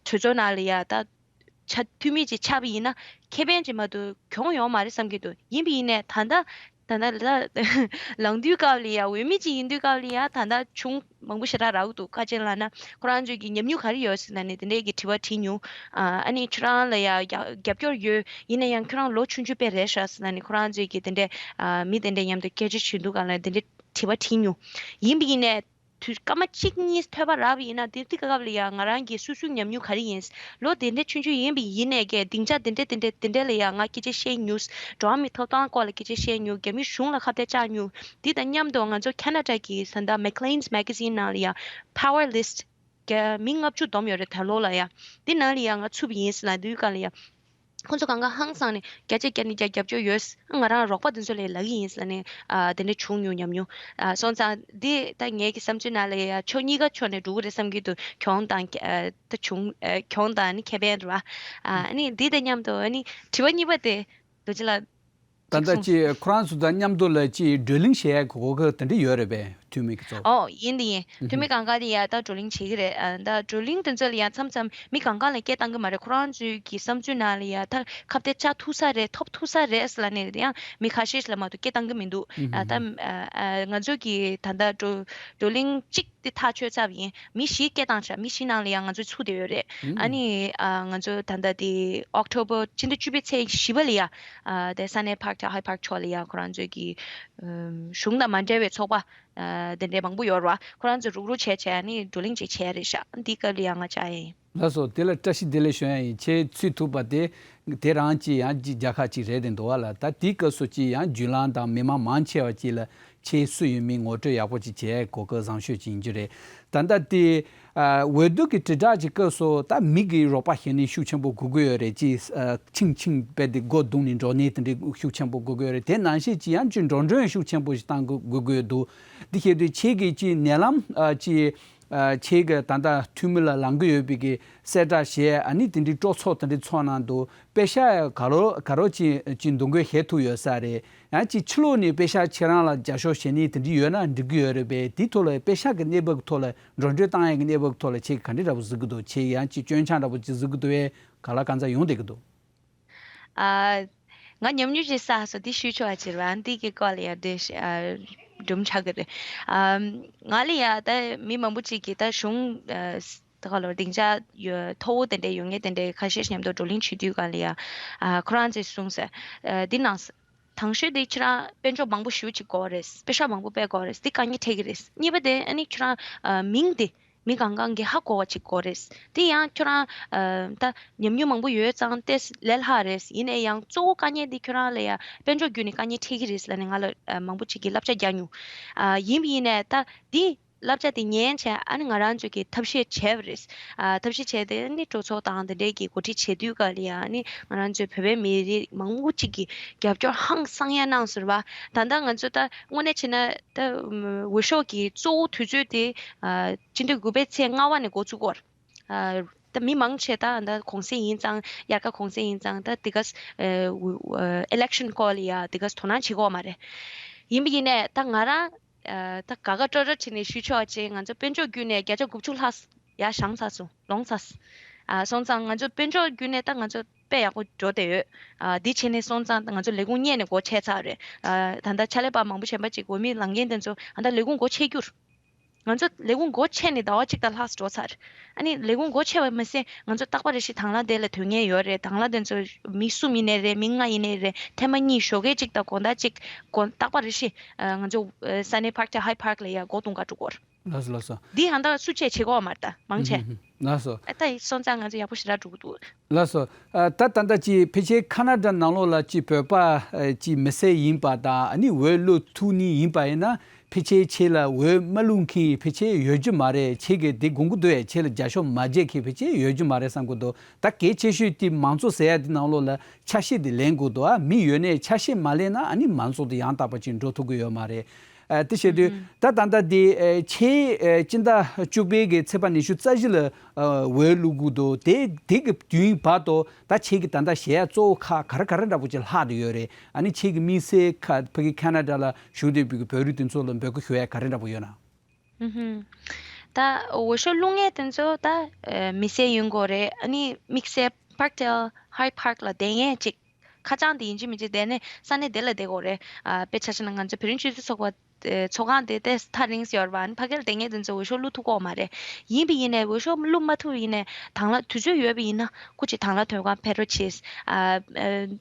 གྲོས་ཚོགས་ནང་ལ་ཡ་ད་ཆ་འཐུས་མི་ཅིག་ཆགས་པ་ཡིན་ན་ཁེ་ཕན་ཅིག་མ་གཏོགས་གྱོང་ཡོད་མ་རེད་བསམ་གྱི་འདུག་ཡིན་པ་ཡིན་ནའི་ད་ལྟ་ད་ལྟ་ལ་ལངས་དུས་སྐབས་ལ་ཡ་འོས་མི་ཅིག་ཡིན་དུས་སྐབས་ལ་ཡ་ད་ལྟ་གྱོང་མང་པོ་ཞེ་དྲག་རག་གི་འདུག་ག་ཅི་ལབ་ན་ཁོ་རང་ཚོས་ཀྱི་ཉམས་མྱོང་ག་རེ་ཡོད་ཟེར་ལབ་ནས་དེ་འདྲས་ཀྱི་དྲི་བ་དྲིས་མྱོང་། ཨ་ནི་ཁྱོད་རང་ལ་ཡ་རྒྱབ་རྒྱབ་སྐྱོར་ཡོད། ཡིན་ན་ཡང་ཁྱོད་རང་ལོ་ཆུང་ཆུང་དཔེ་རེད་ཤག་ཟེར་ལབ་ནས་ཁོ་རང་ཚོས་ཀྱི་དེ་འདྲས་ཨ་མི་དེ་འདྲས་མཉམ་དུ་སྐད་ཆ་བྱེད་དུས་སྒང་ལ་དེ་འདྲས་དྲི་བ་དྲིས་མྱོང་། ཡིན་པ་ཡིན་ནའི་དུས་སྐར་མ་གཅིག་གཉིས་ཐོས་པ་རག་པ་ཡིན་ན་དེ་དུས་སྐབས་ལ་ཡ་ང་རང་གི་སོ་སོའི་ཉམས་མྱོང་ག་རེ་ཡིན། ལོ་དེ་འདྲས་ཆུང་ཆུང་ཡིན་པ་ཡིན་ནའི་ཀྱི་སྡིངས་ཆ་དེ་འདྲས་དེ་འདྲས་དེ་འདྲས་ལ་ཡ་ང་སྐད་ཆ་བཤད་མྱོང་། འགྲོ་བ་མིའི་ཐོབ་ཐང་སྐོར་ལ་སྐད་ཆ་བཤད་མྱོང་། རྒྱ་མིའི་གཞུང་ལ་ཁ་གཏད་བཅག་མྱོང་། དེ་དང་མཉམ་དུ་ང་ཚོ་ཁ་ན་ཌ་གི་ད་ལྟ་Maclean's Magazine ནང་ལ་ཡ་Power List རྒྱ་མི་ལྔ་བཅུ་བསྡོམས་ཡོད་རེད་ད་ལོ་ལ་ཡ། དེ་ནང་ལ་ཡ་ང་ཚུད་པ་ཡིན་ཟེར་ལབ་དུས་སྒང་ལ་ཡ། ཁོང་ཚོ་གང་ག་ཧང་སངས་ནས་བརྒྱ་ཆ་བརྒྱ་ནས་བརྒྱ་རྒྱབ་སྐྱོར་ཡོད། ང་རང་རོགས་པ་དེ་ཚོ་ལ་ལབ་ཀྱི་ཡིན་ཟེར་ནས་ཨ་དེ་འདྲ་བྱུང་མྱོང་ཉམས་མྱོང་ཨ་སོང་ཙང་འདི་ད་ངེད་ཀྱི་བསམ་ཚུལ་ནང་ལ་ཡ་ཕྱོགས་གཉིས་ཀ་ཕྱོགས་ནས་འགྲོ་གི་རེད་བསམ་གྱི་འདུག་གྱོང་དང་ཨ་ད་བྱུང་ཨ་གྱོང་དང་ནི་ཁེ་ཕན་རེད་བ། ཨ་ནི་འདི་དང་མཉམ་དུ་ཨ་ནི་དྲི་བ་གཉིས་པ་དེ་རྡོ་རྗེ་ལགས། ད་ལྟ་ཅིག་ཁོ་རང་ཚོ་དང་མཉམ་དུ་ལ་ཅིག་བགྲོ་གླེང་བྱེད་ཡ་གི་གོ་སྐབས་དེ་འདྲ་ཡོད་རེད་པས། འཐུས་མི་གི་ཚོ། ཨོ་ཡིན་དེ་ཡིན། འཐུས་མི་གང་ག་དེ་ཡ་ད་བགྲོ་གླེང་བྱེད་ཀྱི་རེད། ཨ་ད་བགྲོ་གླེང་དེ་ཚོ་ལ་ཡ་མཚམས་མཚམས་མི་གང་ག་ལ་སྐད་བཏང་གི་མ་རེད། ཁོ་རང་ཚོའི་གི་བསམ་ཚུལ་ནང་ལ་ཡ་ད་ཁ་གཏད་བཅག་ཐུབ་ས་རེད། ཐོབ་ཐུབ་ས་རེད་ཟེར་ལབ་ནས་ཡང་མི་ཁ་ཤས་ལ་མ་གཏོགས་སྐད་བཏང་གི་མི་འདུག་ཨ་ད་ཨ་ང་ཚོ་གི་ད་ལྟ་བགྲོ་བགྲོ་གླེང་གཅིག་དེ་ཐག་ཆོད་ཚར་བ་ཡིན། མི་བཞི་སྐད་བཏང་ཤག་མི་བཞི་ནང་ལ་ཡང་ང་ཚོ་ཚུད་བསྡད་ཡོད་རེད། ཨ་ནི་ཨ་ང་ཚོ་ད་ལྟ་དེ་ཨོག་ཊོ་བར་ཕྱི་ཟླ་བཅུ་པའི་ཚེས་བཞི་པ་ལ་ཡ་ཨ་དེ་ས་གནས་Park དང་Hyde Park ཕྱོགས་ལ་ཡ་ཁོ་རང་ཚོའི་གི་ཨམ་གཞུང་དང་མ་འབྲེལ་བའི་ཚོགས་པ་ཨ་དེ་འདྲའི་མང་པོ་ཡོད་རེད་བ། ཁོ་རང་ཚོ་རུག་རུག་བྱས་བྱས་ཨ་ནི་བགྲོ་གླེང་ཅིག་བྱས་རེད་ཤག་འདི་སྐབས་ལ་ཡ་ང་བཅར་ཡ་ཡིན། ལགས་སོ། དེ་ལ་བཀྲ་ཤིས་བདེ་ལེགས་ཞུ་ཡ་ཡིན། ཁྱེད་ཚུད་ཐུབ་པ་དེ་དེ་རང་གཅིག་ཡང་གཅིག་རྒྱལ་ཁ་གཅིག་རེད་དེ་འདུག་བ་ལ། ད་དེའི་སྐབས་སུ་གཅིག་ཡང་བརྒྱུད་ལམ་དང་མི་མང་མང་ཆེ་བ་གཅིག་ལ་ཁྱེད་སུ་ཡིན་མིན་ངོ་སྤྲོད་ཡག་པོ་ཅིག་བྱེད་གོ་སྐབས་བཟང་ཤོས་ཅིག་ཡིན་རྒྱུ་རེད། ད་ལྟ་དེ་ཨ་འོས་བསྡུ་གི་དྲིལ་བསྒྲགས་ཀྱི་སྐབས་སུ་ད་མི་གི་རོགས་པ་ཞུ་ནི་ཤུགས་ཆེན་པོ་དགོས་ཀྱི་ཡོད་རེད། ཅིག་ཨ་ཆིང་ཆིང་དཔེ་དེ་སྒོ་བརྡུངས་ནས་འགྲོ་ནི་དེ་འདྲའི་ཤུགས་ཆེན་པོ་དགོས་ཀྱི་ཡོད་རེད། དེ་ནང་བཞིན་ཅིག་ཡང་ཅིག་འགྲོ་གྲོན་ཤུགས་ཆེན་པོ་ཞིག་བཏང་དགོས་དགོས་ཀྱི་ཡོད་འདུག་འདི་བཤད་དུས་ཁྱེད་ཀྱིས་ཅིག་ནད་ལམ་ཨ་ཅིག་ཨ། ཁྱེད་ཀྱིས་ད་ལྟ་འཐུས་མི་ལ་ལངས་ཀྱི་ཡོད་པའི་གི་གསལ་བསྒྲགས་བྱས། ཨ་ནི་དེ་འདྲའི་སྤྲོ་ཚོགས་དེ་འདྲའི་ཚོགས་གནང་འདུག་པེ་ཤག་ག་རོ་ག་རོ་ཅིག་ཅིག་འདུ་འགོད་བྱེད་ཐུབ་ཡོད་ས་རེད། ཡང་ཅིག་ཕྱི་ལོགས་ནས་པེ་ཤག་ཁྱེད་རང་ལ་རྒྱབ་སྐྱོར་བྱེད་མཁན་དེ་འདྲ་ཡོད་ན་འགྲིག་གི་ཡོད་རེད་པས། དེའི་ཐོག་ལ་པེ་ཤག་གི་གནས་བབ་ཀྱི་ཐོག་ལ་འགྲོ་གྲོན་བཏང་ཡག་གི་གནས་བབ་ཀྱི་ཐོག་ལ་ཁྱེད་ཀྱིས་ག་འདྲ་འདྲ་པོ་གཟིགས་ཀྱི་འདུག་ཁྱེད་ཀྱིས་ཡང་ཅིག་སྐྱོན་ཆ་འདྲ་པོ་ཅིག་གཟིགས་ཀྱི་འདུག་པས། གང་ལ་གང་འཚམ་ཡོང་བསྡད་ཀྱི་འདུག་ཨ། ང་ཉམས་མྱོང་ཅིག་བསགས་སོང་། འདི་ཞུས་ཆོག་པ་ཅིག་རེད་པ། འདི་གི་སྐོར་ལ་ཡང་འདི་ཨ་སྒྲུང་ཆགས་ཀྱི་རེད། ཨ། ང་ལ་ཡ་ད་མི་མང་པོ་ཅིག་གིས་ད་གཞུང་ཨ། ད་ག་ལོར་སྡིངས་ཆ་ཡོད། མཐོ་བོ་དེ་འདྲའི་ཡོད་མཁན་དེ་འདྲའི་ཁ་ཤས་མཉམ་དུ་བགྲོ་གླེང་བྱེད་དུས་ག་ལ་ཡ། ཨ། ཁོ་རང་ཚོས་གསུངས་སོང་། ཨ། འདི་ནང་དང་ཤོས་དེ་ཁྱེད་རང་དཔལ་འབྱོར་མང་པོ་ཞེ་པོ་ཅིག་དགོས་རེད། པེ་ཤག་མང་པོ་སྤྲད་དགོས་རེད། འདི་དཀའ་ངལ་འཕྲད་ཀྱི་རེད། གཉིས་པ་དེ་ཨ་ནི་ཁྱེད་རང་ཨ། མིང་དེ་མི་གང་གང་གིས་ཧ་གོ་བ་ཅིག་དགོས་རེད། དེ་ཡང་ཁྱོད་རང་ཨ། ད་ཉམས་མྱོང་མང་པོ་ཡོད་ཙང་ཏོག་ཙམ་ལས་སླ་རེད། ཡིན་ན་ཡང་གཙོ་བོ་དཀའ་ངལ་འདི་ཁྱོད་རང་ལ་ཡ་དཔལ་འབྱོར་བརྒྱུད་ནས་དཀའ་ངལ་འཕྲད་ཀྱི་རེད་ལབ་ནས་ང་ལ་ཨ། མང་པོ་ཅིག་གིས་བསླབ་བྱ་རྒྱག་མྱོང་། ཨ། ཡིན་པ་ཡིན་ནའི་ད་འདི་བསླབ་བྱ་དེ་ཉན་བྱས་ཨ་ནི་ང་རང་ཚོས་ཀྱིས་ཐབས་ཤེས་བྱས་པ་རེད། ཨ། ཐབས་ཤེས་བྱས་ཏེ་ཨ་ནི་སྤྲོ་ཚོགས་དང་དེ་འདྲས་ཀྱི་འགོ་ཁྲིད་བྱེད་དུས་ག་ལ་ཡ་ཨ་ནི་ང་རང་ཚོའི་བོད་པའི་མི་རིགས་མང་པོ་ཅིག་གིས་རྒྱབ་སྐྱོར་ཧང་སང་ཡ་གནང་སོང་རེད་པ། ད་ལྟ་ང་ཚོ་ད་དངོས་གནས་བྱས་ན་ད་འོས་ཤོག་གི་གཙོ་བོ་དུས་ཚོད་དེ་ཨ། སྤྱི་ཟླ་དགུ་པའི་ཚེས་ལྔ་པ་ནས་འགོ་བཙུགས་ཀྱི་ཡོད་རེད། ཨ། ད་མི་མང་ཆེ་ད་ད་གུང་སེང་ཡིན་ཙང་། དབྱར་ཁ་གུང་སེང་ཡིན་ཙང་ད་དེ་ག་ཨ། ཨ། ཨི་ལེག་ཤན་སྐོར་ལ་ཡ་དེ་ག་དོ་སྣང་བྱེད་ཀྱི་ཡོད་མ་རེད། ཡིན་པ་ཡིན་ནའི་ད་ང་རང་ཨ། ད་དགའ་དགའ་སྤྲོ་སྤྲོ་བྱས་ནས་ཞུ་ཆོག་ཅིག་ང་ཚོ་དཔལ་འབྱོར་བརྒྱུད་ནས་བརྒྱ་ཆ་དགུ་བཅུ་ལྷག་ཡར་བཞེངས་ཚར་སོང་། ལོངས་ཚར་སོང་། ཨ། སོང་ཙང་ང་ཚོ་དཔལ་འབྱོར་བརྒྱུད་ནས་ད་ང་ཚོ་དཔེ་ཡག་པོ་འགྲོ་བསྡད་ཡོད། ཨ། འདི་བྱས་ནས་སོང་ཙང་ང་ཚོ་ལས་ཁུངས་གཉིས་ནས་སྒོ་ཕྱེ་ཚར་རེད། ཨ། ད་ལྟ་ཕྱག་ལས་པ་མང་པོ་གཞན་པ་ཅིག་འོས་མི་ལངས་མཁན་དེ་ཚོ་ཨ། ད་ལས་ཁུངས་སྒོ་ཕྱེ་རྒྱུར། ང་ཚོ་ལས་ཁུངས་སྒོ་ཕྱེ་ནས་ཟླ་བ་གཅིག་དང་ལྷག་འགྲོ་ཚར། ཨ་ནི་ལས་ཁུངས་སྒོ་ཕྱེ་བ་མ་ཟད་ང་ཚོ་རྟག་པ་རེ་བཞིན་དང་བླངས་དེ་ལ་དོན་གཉེར་ཡོད་རེད། དང་བླངས་དེ་ཚོ་མི་གསུམ་ཡིན་ནའི་རེད། མི་ལྔ་ཡིན་ནའི་རེད། ཐེངས་མ་གཉིས་ཞོགས་ཀས་གཅིག་དང་དགོང་དག་གཅིག་དགོང་རྟག་པ་རེ་བཞིན་ཨ། ང་ཚོ་ཨ། ས་གནས་Parkdale Hyde Park ལ་ཡ་སྒོ་རྡུང་ག་འགྲོ་གི་ཡོད་རེད། ལགས་སོ། ལགས་སོ། འདི་ཧ་ད་སུ་བཅས་བྱེད་དགོས་མ་རེད་ད། མང་ཆེ། ལགས་སོ། ཨ། ད་སོང་ཙང་ང་ཚོ་ཡག་པོ་ཞེ་དྲག་འགྲོ་གི་འདུག་ལགས་སོ། ཨ། ད་ད་ལྟ་ཅིག་ཕལ་ཆེར་ཁ་ན་ཌ་ནང་ལོགས་ལ་ཅིག་བོད་པ་ཨ། ཅིག་མི་སེར་ཡིན་པ་དང་ཨ་ནི་འོས་བླུག་ཐུབ་ནི་ཡིན་པ་ཡིན་ན་ཕལ་ཆེར་ཁྱེད་ལ་འོས་མ་བླུག་མཁན་ཕལ་ཆེར་ཡོད་རྒྱུ་མ་རེད། ཁྱེད་ཀྱིས་དེ་དགོངས་ཀྱི་འདུག་ཨེ། ཁྱེད་ལ་རྒྱབ་སྐྱོར་མ་བྱེད་མཁན་ཕལ་ཆེར་ཡོད་རྒྱུ་མ་རེད་བསམ་གྱི་འདུག་ད་གལ་ཆེ་ཤོས་དེ་མང་གཙོ་ཟེར་ཡ་དེ་ནང་ལོགས་ལ་ཆ་ཤས་དེ་ལེན་དགོས་འདུག་ཨ། མི་ཡོད་ནའི་ཆ་ཤས་མ་ལེན་ན་ཨ་ནི་མང་གཙོ་དེ་ཡང་དག་པ་ཅིག་འགྲོ་ཐུབ་ཀྱི་ཡོད་མ་རེད། ཨ། དེ་བྱེད་དུས་ད་ད་ལྟ་དེ་ཨ། ཁྱེད་ཨ། སྤྱི་ཟླ་བཅུ་པའི་གི་ཚེས་པ་ཉི་ཤུ་རྩ་བཞི་ལ་ཨ། འོས་བླུག་དགོས་འདུག་དེ་དེ་གི་དུས་བར་དུ་ད་ཁྱེད་ཀྱིས་ད་ལྟ་བྱེད་ཡ་གཙོ་བོ་ཁག་ག་རེ་ག་རེ་འདྲ་པོ་ཅིག་ལྷག་བསྡད་ཡོད་རེད། ཨ་ནི་ཁྱེད་ཀྱི་དམིགས་བསལ་ཁ་ཕ་གི་ཁ་ན་ཌ་ལ་བཞུགས་བསྡད་པའི་གི་བོད་རིགས་དེ་ཚོ་ལ་འབོད་སྐུལ་ཞུ་ཡ་ག་རེ་འདྲ་པོ་ཡོད་ན། ཨུ་ཧུམ། ད་འོས་ཤོག་བླུག་མཁན་དེ་ཚོ་ད་ཨ། མི་སེར་ཡིན་དགོས་རེད། ཨ་ནི་དམིགས་བསལ་Parkdale Hyde Park ལ་བསྡད་མཁན་ཅིག་ཁ་བྱང་དེ་ཡིན་གཅིག་མིན་གཅིག་བསྡད་ནས་ས་གནས་དེ་ལ་བསྡད་དགོས་རེད། ཨ། དཔེ་ཆ་བཞག་ན་ང་ཚོ་བོད་རིགས་སྤྱི་མཐུན་ཚོགས་པ་ཨ། ཚོགས་ཁང་དེ་ཏོག་ཙམ་ཐག་རིང་ཡོད་རེད་པ། ཨ་ནི་ཕ་གིར་བསྡད་མཁན་དེ་ཚོ་འོས་ཤོག་བླུག་ཐུབ་ཀྱི་ཡོད་མ་རེད། ཡིན་པ་ཡིན་ནའི་འོས་ཤོག་བླུག་མ་ཐུབ་ཡིན་ནའི་དང་བླངས་དུས་ཚོད་ཡོད་པ་ཡིན་ན་སྐུ་མཁྱེན་དང་བླངས་དོན་ཁང་ཕེབས་རོགས་བྱེད། ཨ། ཨ།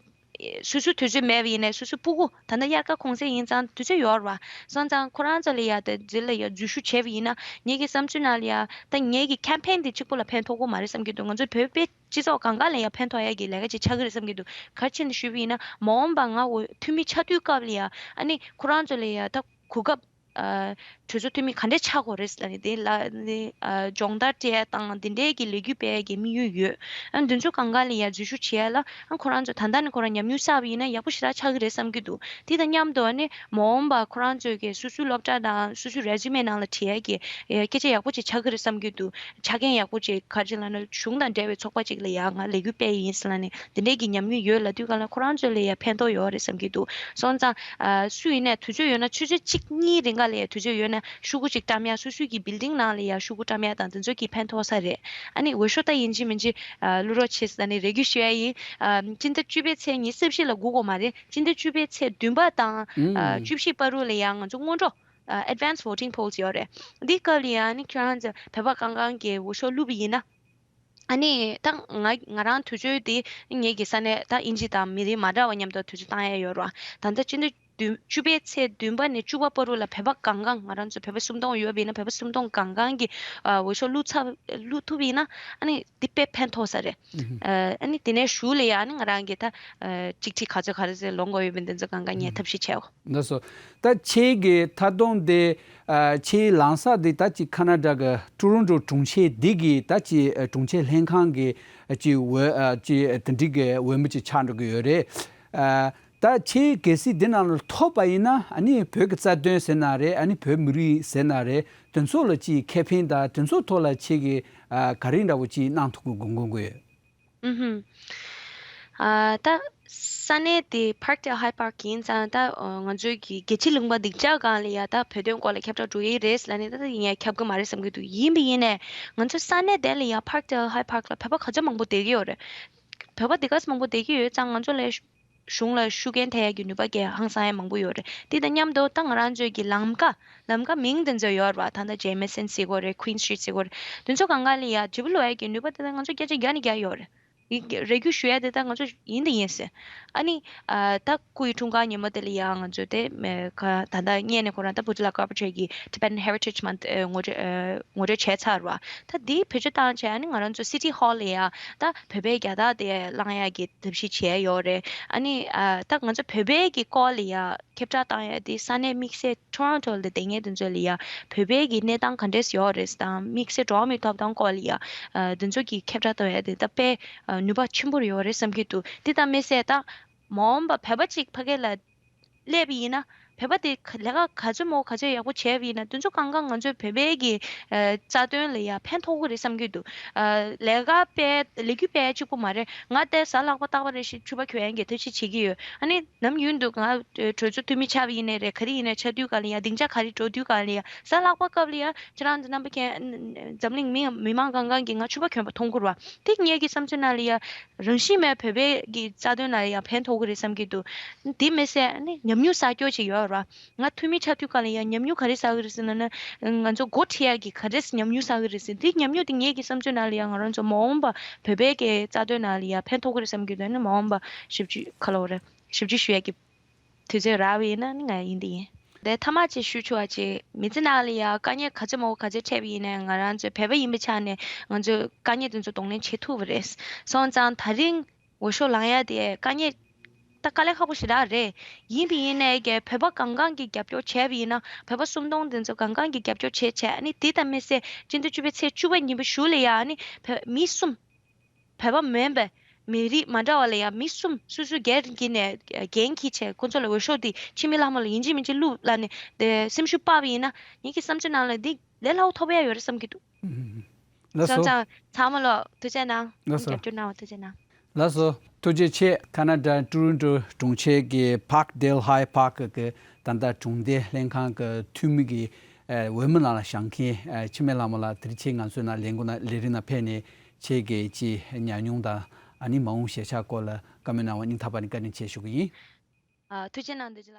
སོ་སོའི་དུས་ཚོད་མེད་པ་ཡིན་ནའི་སོ་སོའི་སྤུ་གུ། ད་ལྟ་དབྱར་ཁ་གུང་སེང་ཡིན་ཙང་དུས་ཚོད་ཡོད་རེད་པ། སོང་ཙང་ཁོ་རང་ཚོ་ལ་ཡ་ད་འཛུལ་ལ་ཡ་འཛུལ་ཞུགས་བྱས་པ་ཡིན་ན་ངེད་ཀྱི་བསམ་ཚུལ་ནང་ལ་ཡ་ད་ངེད་ཀྱི་ཁེམ་པེན་དེ་གཅིག་པོ་ལ་ཕན་ཐོགས་ཀྱི་མ་རེད་བསམ་གྱི་འདུག་ང་ཚོའི་བོད་པའི་སྤྱི་ཚོགས་གང་ག་ལ་ཡ་ཕན་ཐོགས་ཡ་གི་ལས་ཀ་ཅིག་ཆགས་ཀྱི་རེད་བསམ་གྱི་འདུག་ག་རེ་བྱས་ནས་ཞུས་པ་ཡིན་ན་མ་འོངས་པ་ང་འོས་འཐུས་མི་ཆགས་དུས་སྐབས་ལ་ཡ་ཨ་ནི་ཁོ་རང་ཚོ་ལ་ཡ་ད་གོ་སྐབས། ཨ། གྲོས་ཚོགས་འཐུས་མི་ག་འདྲས་ཆགས་དགོས་རེད་ལབ་ནས་དེ་ལ་ནི་ཨ། སྦྱོང་བརྡར་སྤྲད་ཡ་དང་དེ་འདྲས་ཀྱི་ལས་འགུལ་སྤེལ་ཡ་གི་དམིགས་ཡུལ་ཡོད། ཨ། འདི་ཚོ་གང་ག་ལ་ཡ་འཛུལ་ཞུགས་བྱེད་ཡ་ལ་ཨ། ཁོ་རང་ཚོ་ད་ལྟ་ནས་ཁོ་རང་ཉམས་མྱོང་བསགས་པ་ཡིན་ན་ཡག་པོ་ཞེ་དྲག་ཆགས་ཀྱི་རེད་བསམ་གྱི་འདུག་དེ་དང་མཉམ་དུ་ཨ་ནི་མ་འོངས་པ་ཁོ་རང་ཚོའི་གི་སོ་སོའི་སློབ་གྲྭ་དང་སོ་སོའི་རེ་ཟུ་མེ་ནང་ལ་བྲིས་ཡ་གི་ཨེ། སྐད་ཆ་ཡག་པོ་ཅིག་ཆགས་ཀྱི་རེད་བསམ་གྱི་འདུག་ཆ་རྐྱེན་ཡག་པོ་ཅིག་ག་རེ་ལབ་ན་གཞུང་དང་འབྲེལ་བའི་ཚོགས་པ་ཅིག་ལ་ཡ་ང་ལས་འགུལ་སྤེལ་ཡིན་ཟེར་ལབ་ནས་དེ་འདྲས་ཀྱི་ཉམས་མྱོང་ཡོད་ལབ་དུས་ག་ལ་ཁོ་རང་ཚོ་ལ་ཡ་ཕན་ཐོགས་ཡོད་རེད་བསམ་གྱི་འདུག་སོང་ཙང་། ཨ། སུ་ཡིན་ནའི་དུས་ཚོད་ཡོད་ན་ཆུ་ཚོད་གཅིག་གཉིས་རིང་ག་ལ་ཡ་དུས་ཚོད་ཡོད་ན་ཤོག་གུ་གཅིག་བཀྲམ་ཡ། སོ་སོའི་གི་བིལ་ཌིང་ནང་ལ་ཡ་ཤོག་གུ་བཀྲམ་ཡ་དང་དེ་ཚོ་གི་ཕན་ཐོགས་ས་རེད། ཨ་ནི་འོས་ཤོག་ད་ཡིན་གཅིག་མིན་གཅིག་ཨ། བླུག་རོགས་བྱེད་ཟེར་ནས་རེ་སྐུལ་ཞུ་ཡ་ཡིན། ཨ། སྤྱི་ཟླ་བཅུ་པའི་ཚེས་ཉི་ཤུ་རྩ་བཞི་ལ་སྒུག་དགོས་མ་རེད། སྤྱི་ཟླ་བཅུ་པའི་ཚེས་བདུན་པ་དང་ཨ། བཅུ་བཞི་བར་དུ་ལ་ཡ་ང་ཚོ་སྔོན་འགྲོ་ཨ། Advance Voting Polls ཡོད་རེད། འདིའི་སྐབས་ལ་ཡ་ཨ་ནི་ཁྱོད་རང་ཚོ་བོད་པ་གང་གང་གིས་འོས་ཤོག་བླུགས་པ་ཡིན་ན། ཨ་ནི་ད་ང་ང་རང་དུས་ཚོད་དེ་ངེད་ཀྱི་ས་གནས་ད་དབྱིན་ཇི་དང་མི་རིགས་མ་འདྲ་བ་མཉམ་དུ་དུས་ཚོད་བཏང་ཡ་ཡོད་རེད་པ། ད་ལྟ་སྤྱི་ཟླ་བདུན། བཅུ་པའི་ཚེས་བདུན་པ་ནས་བཅུ་པ་བར་དུ་ལ་བོད་པ་གང་གང་། ང་རང་ཚོ་བོད་པ་སུམ་སྟོང་ཡོད་པ་ཡིན་ན་བོད་པ་སུམ་སྟོང་གང་གང་གིས་ཨ། འོས་ཤོག་བླུགས་ཚར། བླུགས་ཐུབ་པ་ཡིན་ན་ཨ་ནི་འདི་དཔེ་ཕན་ཐོགས་ས་རེད། ཨ། ཨ་ནི་དེ་ནས་གཞུག་ལ་ཡ་ཨ་ནི་ང་རང་གིས་ད་ཨ། གཅིག་ཁྲི་ག་ཚོད་ག་རེ་ཟེར་ལོངས་དགོས་ཡོད་པ་འདི་ཚོ་གང་ག་ངས་ཐབས་ཤེས་བྱས་འོ། ལགས་སོ། ད་ཁྱེད་ཀྱི་མཐའ་སྡོམ་དེ་ཨ། ཁྱེད་ལངས་ས་དེ་ད་ཅིག་ཁ་ན་ཌ་གི་ཊོ་རོན་ཊོ་གྲོང་ཁྱེར་འདི་གི་ད་ཅིག་ཨ། གྲོང་ཁྱེར་ལྷན་ཁང་གི་ཨ། ཅིག་འོས་ཨ། ཅིག་དེ་འདྲའི་གི་འོས་མི་ཅིག་ཆགས་འགྲོ་གི་ཡོད་རེད། ཨ། ད་ཁྱེད་གལ་སྲིད་འདི་ནང་ལ་ཐོབ་པ་ཡིན་ན། ཨ་ནི་བོད་ཀྱི་རྩ་དོན་ཟེར་ན་རེད། ཨ་ནི་བོད་མི་རིགས་ཟེར་ན་རེད། དེ་ཚོ་ལ་ཅིག་ཁེ་ཕན་དང་དེ་ཚོ་ཐོག་ལ་ཁྱེད་ཀྱིས་ཨ་ག་རེ་འདྲ་བོ་ཅིག་གནང་ཐུབ་ཀྱི་དགོངས་མཁོ་ཡོད། ཨུ་ཧུམ། ཨ་ད་ས་གནས་དེ་Parkdale High Park ཡིན་ཙང་། ད་ང་ཚོའི་གི་རྒྱལ་སྤྱི་གླིང་པ་སྡིངས་ཆ་སྒང་ལ་ཡ་ད་བོད་དོན་སྐོར་ལ་ཁྱབ་བསྒྲགས་འགྲོ་གི་རེད་ལབ་ནས། ད་ད་ཡིན་ཡ་ཁྱབ་གི་མ་རེད་བསམ་གྱི་འདུག་ཡིན་པ་ཡིན་ནས་ང་ཚོའི་ས་གནས་དེ་ལ་ཡ་Parkdale High Park ལ་བོད་པ་ག་ཚོད་མང་པོ་བསྡད་ཀྱི་ཡོད་རེད། བོད་པ་དེ་ག་ཚོད་མང་པོ་བསྡད་ཀྱི་ཡོད་ཙང་། ང་ཚོ་ལ་གཞུང་ལ་ཤུགས་རྐྱེན་ཐེབས་ཡ་གི་ནུས་པ་གལ་ཧང་སང་ཡ་མང་པོ་ཡོད་རེད། དེ་དང་མཉམ་དུ་ད་ང་རང་ཚོའི་གི་ལམ་ཀ་ལམ་ཀ་མིང་དེ་ཚོ་ཡོད་རེད་བ། ད་ལྟ་Jameson ཟེར་གྱི་ཡོད་རེད། Queen Street ཟེར་གྱི་ཡོད་རེད། དེ་ཚོ་སྒང་ག་ལ་ཡ་འབྲས་བུ་ལོག་ཡ་གི་ནུས་པ་དེ་ད་ང་ཚོ་སྐད་ཆ་རྒྱག་ནས་རྒྱག་ཡོད་རེད། ཡི་རེ་སྐུལ་ཞུ་ཡ་དེ་ད་ང་ཚོ་ཡིན་དང་ཡིན་ཟེར། ཨ་ནི་ཨ་ད་སྐུ་ཡི་འཁྲུངས་སྐར་ཉིན་མོ་དེ་ལ་ཡ་ང་ཚོ་དེ་མེ་ཁ་ད་ལྟ་སྔོན་ནས་ཁོ་རང་ད་Buttigieg Cooperage གི་Tibetan Heritage Month ཨེ་ངོ་སྤྲོད་ཨེ་ངོ་སྤྲོད་བྱས་ཚར་བ། ད་དེའི་བེད་སྤྱོད་བཏང་བྱས། ཨ་ནི་ང་རང་ཚོ་City Hall ལ་ཡ་ད་བོད་པའི་རྒྱལ་དར་དེ་བསླང་ཡ་གི་ཐབས་ཤེས་བྱས་ཡོད་རེད། ཨ་ནི་ཨ་ད་ང་ཚོ་བོད་པའི་གི་སྐོར་ལ་ཡ་ཁྱབ་བསྒྲགས་བཏང་ཡ་དེ་ས་གནས་དམིགས་བསལ་Toronto ལ་བསྡད་མཁན་དེ་ཚོ་ལ་ཡ་བོད་པའི་གི་གནས་སྟངས་ག་འདྲས་ཡོད་རེད་དང་། དམིགས་བསལ་འགྲོ་བ་མིའི་ཐོབ་ཐང་སྐོར་ལ་ཡ་ཨ་དེ་ཚོ་གི་ཁྱབ་བསྒྲགས་བཏང་ཡ་དེ་ད་དཔེ་ཨ་ནུས་པ་ཆེན་པོ་ཡོད་རེད་བསམ་གྱི་འདུག་དེ་ལྟ་མི་ཟད་ད་མ་འོངས་པ་བོད་པ་གཅིག་ཕ་གི་ལ་སླེབས་པ་ཡིན་ན། བོད་པ་དེ་ག་ལས་ཀ་ག་ཚོད་མོ་ག་ཚོད་ཡག་པོ་བྱས་པ་ཡིན་ན། དེ་ཚོ་གང་ག་ང་ཚོའི་བོད་པའི་གི་ཨ་རྩ་དོན་ལ་ཡ་ཕན་ཐོགས་ཀྱི་རེད་བསམ་གྱི་འདུག་ཨ་ལས་ཀ་དཔེ་ལས་འགུལ་སྤེལ་གཅིག་པོ་མ་རེད། ང་དེ་གཟའ་ལྷག་པ་རྟག་པ་རེ་བཞིན་ཕྱུ་པ་གྱོན་ཡ་གི་ཐབས་ཤེས་བྱེད་ཀྱི་ཡོད། ཨ་ནི་ནམ་རྒྱུན་དུ་ང་གྲོས་ཚོགས་འཐུས་མི་ཆགས་པ་ཡིན་ནའི་རེད། ག་རེ་ཡིན་ནའི་ཆགས་དུས་ག་ལ་ཡ། སྡིངས་ཆ་ག་རེ་འགྲོ་དུས་ག་ལ་ཡ། གཟའ་ལྷག་པ་སྐབས་ལ་ཡ་ཁྱེད་རང་ཚོ་རྣམ་པ་མཁྱེན། འཛམ་གླིང་མི་མི་མང་གང་གང་གིས་ང་ཕྱུ་པ་གྱོན་པ་མཐོང་གི་རེད་བ། དེ་ངེད་ཀྱི་བསམ་ཚུལ་ནང་ལ་ཡ་རང་བཞིན་མེད་བོད་པའི་གི་རྩ་དོན་ལ་ཡ་ཕན་ཐོགས་ཀྱི་རེད་བསམ་གྱི་འདུག་དེ་མི་ཟད་ཨ་ནི་ཉམས་མྱོང་བསགས་རྒྱུ་ཅིག་ཡོད་རེད་བ། ང་འཐུས་མི་ཆགས་དུས་ག་ལ་ཡ་ཉམས་མྱོང་ག་རེ་བསགས་ཀྱི་རེད་ཟེར་ན། ང་ཚོ་འགོ་ཁྲིད་ཡ་གི་ག་རེ་ཉམས་མྱོང་བསགས་ཀྱི་རེད་ཟེར། དེ་ཉམས་མྱོང་དེ་ངེད་ཀྱི་བསམ་ཚུལ་ནང་ལ་ཡ་ང་རང་ཚོ་མ་འོངས་པ་བོད་པའི་གི་རྩ་དོན་ནང་ལ་ཡ་ཕན་ཐོགས་ཀྱི་རེད་བསམ་གྱི་འདུག་ཨ་ནི་མ་འོངས་པ་ཞིབ་འཇུག་ག་ལ་བ་རེད། ཞིབ་འཇུག་ཞུ་ཡ་གི་དུས་ཚོད་རག་པ་ཡིན་ན་ནི་ང་ཡིན་དེ་ཡིན། དེ་མཐའ་མ་ཅིག་ཞུ་ཆོག་པ་ཅིག་མི་ཚེ་ནང་ལ་ཡ་དཀའ་ངལ་ག་ཚོད་མང་པོ་ག་ཚོད་འཕྲད་པ་ཡིན་ནའི། ང་རང་ཚོ་བོད་པ་ཡིན་པའི་ཆ་ནས་ང་ཚོས་དཀའ་ངལ་དེ་ཚོ་གདོང་ལེན་བྱེད་ཐུབ་པ་རེད། སོང་ཙང་ད་རིང་འོས་ཤོག་ལངས་ཡ་དེ་དཀའ་ངལ་ད་དཀའ་ལས་ཁག་པོ་ཞེ་དྲག་རེད། ཡིན་པ་ཡིན་ནའི་གི་བོད་པ་གང་གང་གིས་རྒྱབ་སྐྱོར་བྱས་པ་ཡིན་ན། བོད་པ་སུམ་སྟོང་དེ་ཚོ་གང་གང་གིས་རྒྱབ་སྐྱོར་བྱས་བྱས། ཨ་ནི་དེ་ལྟ་མི་ཚེ་སྤྱི་ཟླ་བཅུ་པའི་ཚེས་བཅུ་པ་ཉིན་པ་གཞུག་ལ་ཡ། ཨ་ནི་བོད་མི་གསུམ། བོད་པ་མིན་པའི་མི་རིགས་མ་འདྲ་བ་ལ་ཡང་མི་གསུམ་སོ་སོའི་སྒེར་གྱི་ནས་འགན་འཁྱེར་བྱས། ཁོ་ཚོ་ལ་འོས་ཤོག་འདི་འཆི་མེད་ལྷ་མོ་ལ་ཡིན་གཅིག་མིན་གཅིག་བླུགས་ལབ་ནས་དེ་སེམས་ཤུགས་སྤར་བ་ཡིན་ན། ངེད་ཀྱི་བསམ་ཚུལ་ནང་ལ་འདི་ལས་སླ་པོ་ཐོབ་ཡ་ཡོད་རེད་བསམ་གྱི་འདུག་ལགས་སོ། སོང་ཙང་ཚང་མ་ལོ་ཐུགས་རྗེ་གནང་། ལགས་སོ། རྒྱབ་སྐྱོར་གནང་བ་ཐུགས་རྗེ་གནང་། ལགས་སོ། ཐུགས་རྗེ་ཆེ། ཁ་ན་ཌ་ཊོ་རོན་ཊོ་གྲོང་ཁྱེར་གྱི་Parkdale High Park གི་ད་ལྟ་གྲོང་སྡེ་ལྷན་ཁང་གི་འཐུས་མི་གི་ཨ་འོས་མི་ནང་ལ་བཞེངས་མཁན་ཨ་འཆི་མེད་ལྷ་མོ་ལགས་དེ་རིང་ཁྱེད་ང་ཚོའི་ནང་ལས་འགུལ་ནང་ལས་རིམ་ནང་ཕེབས་ནས་ཁྱེད་ཀྱི་ཅི་ཉམས་མྱོང་དང་ཨ་ནི་མ་འོངས་ཞལ་ཆགས་སྐོར་ལ་བཀའ་མོལ་གནང་བ་སྙིང་ཐག་པ་ནས་བཀའ་དྲིན་ཆེ་ཞུ་གི་ཡིན། ཨ་ཐུགས་རྗེ་གནང་། འདི་ཅི་ལ།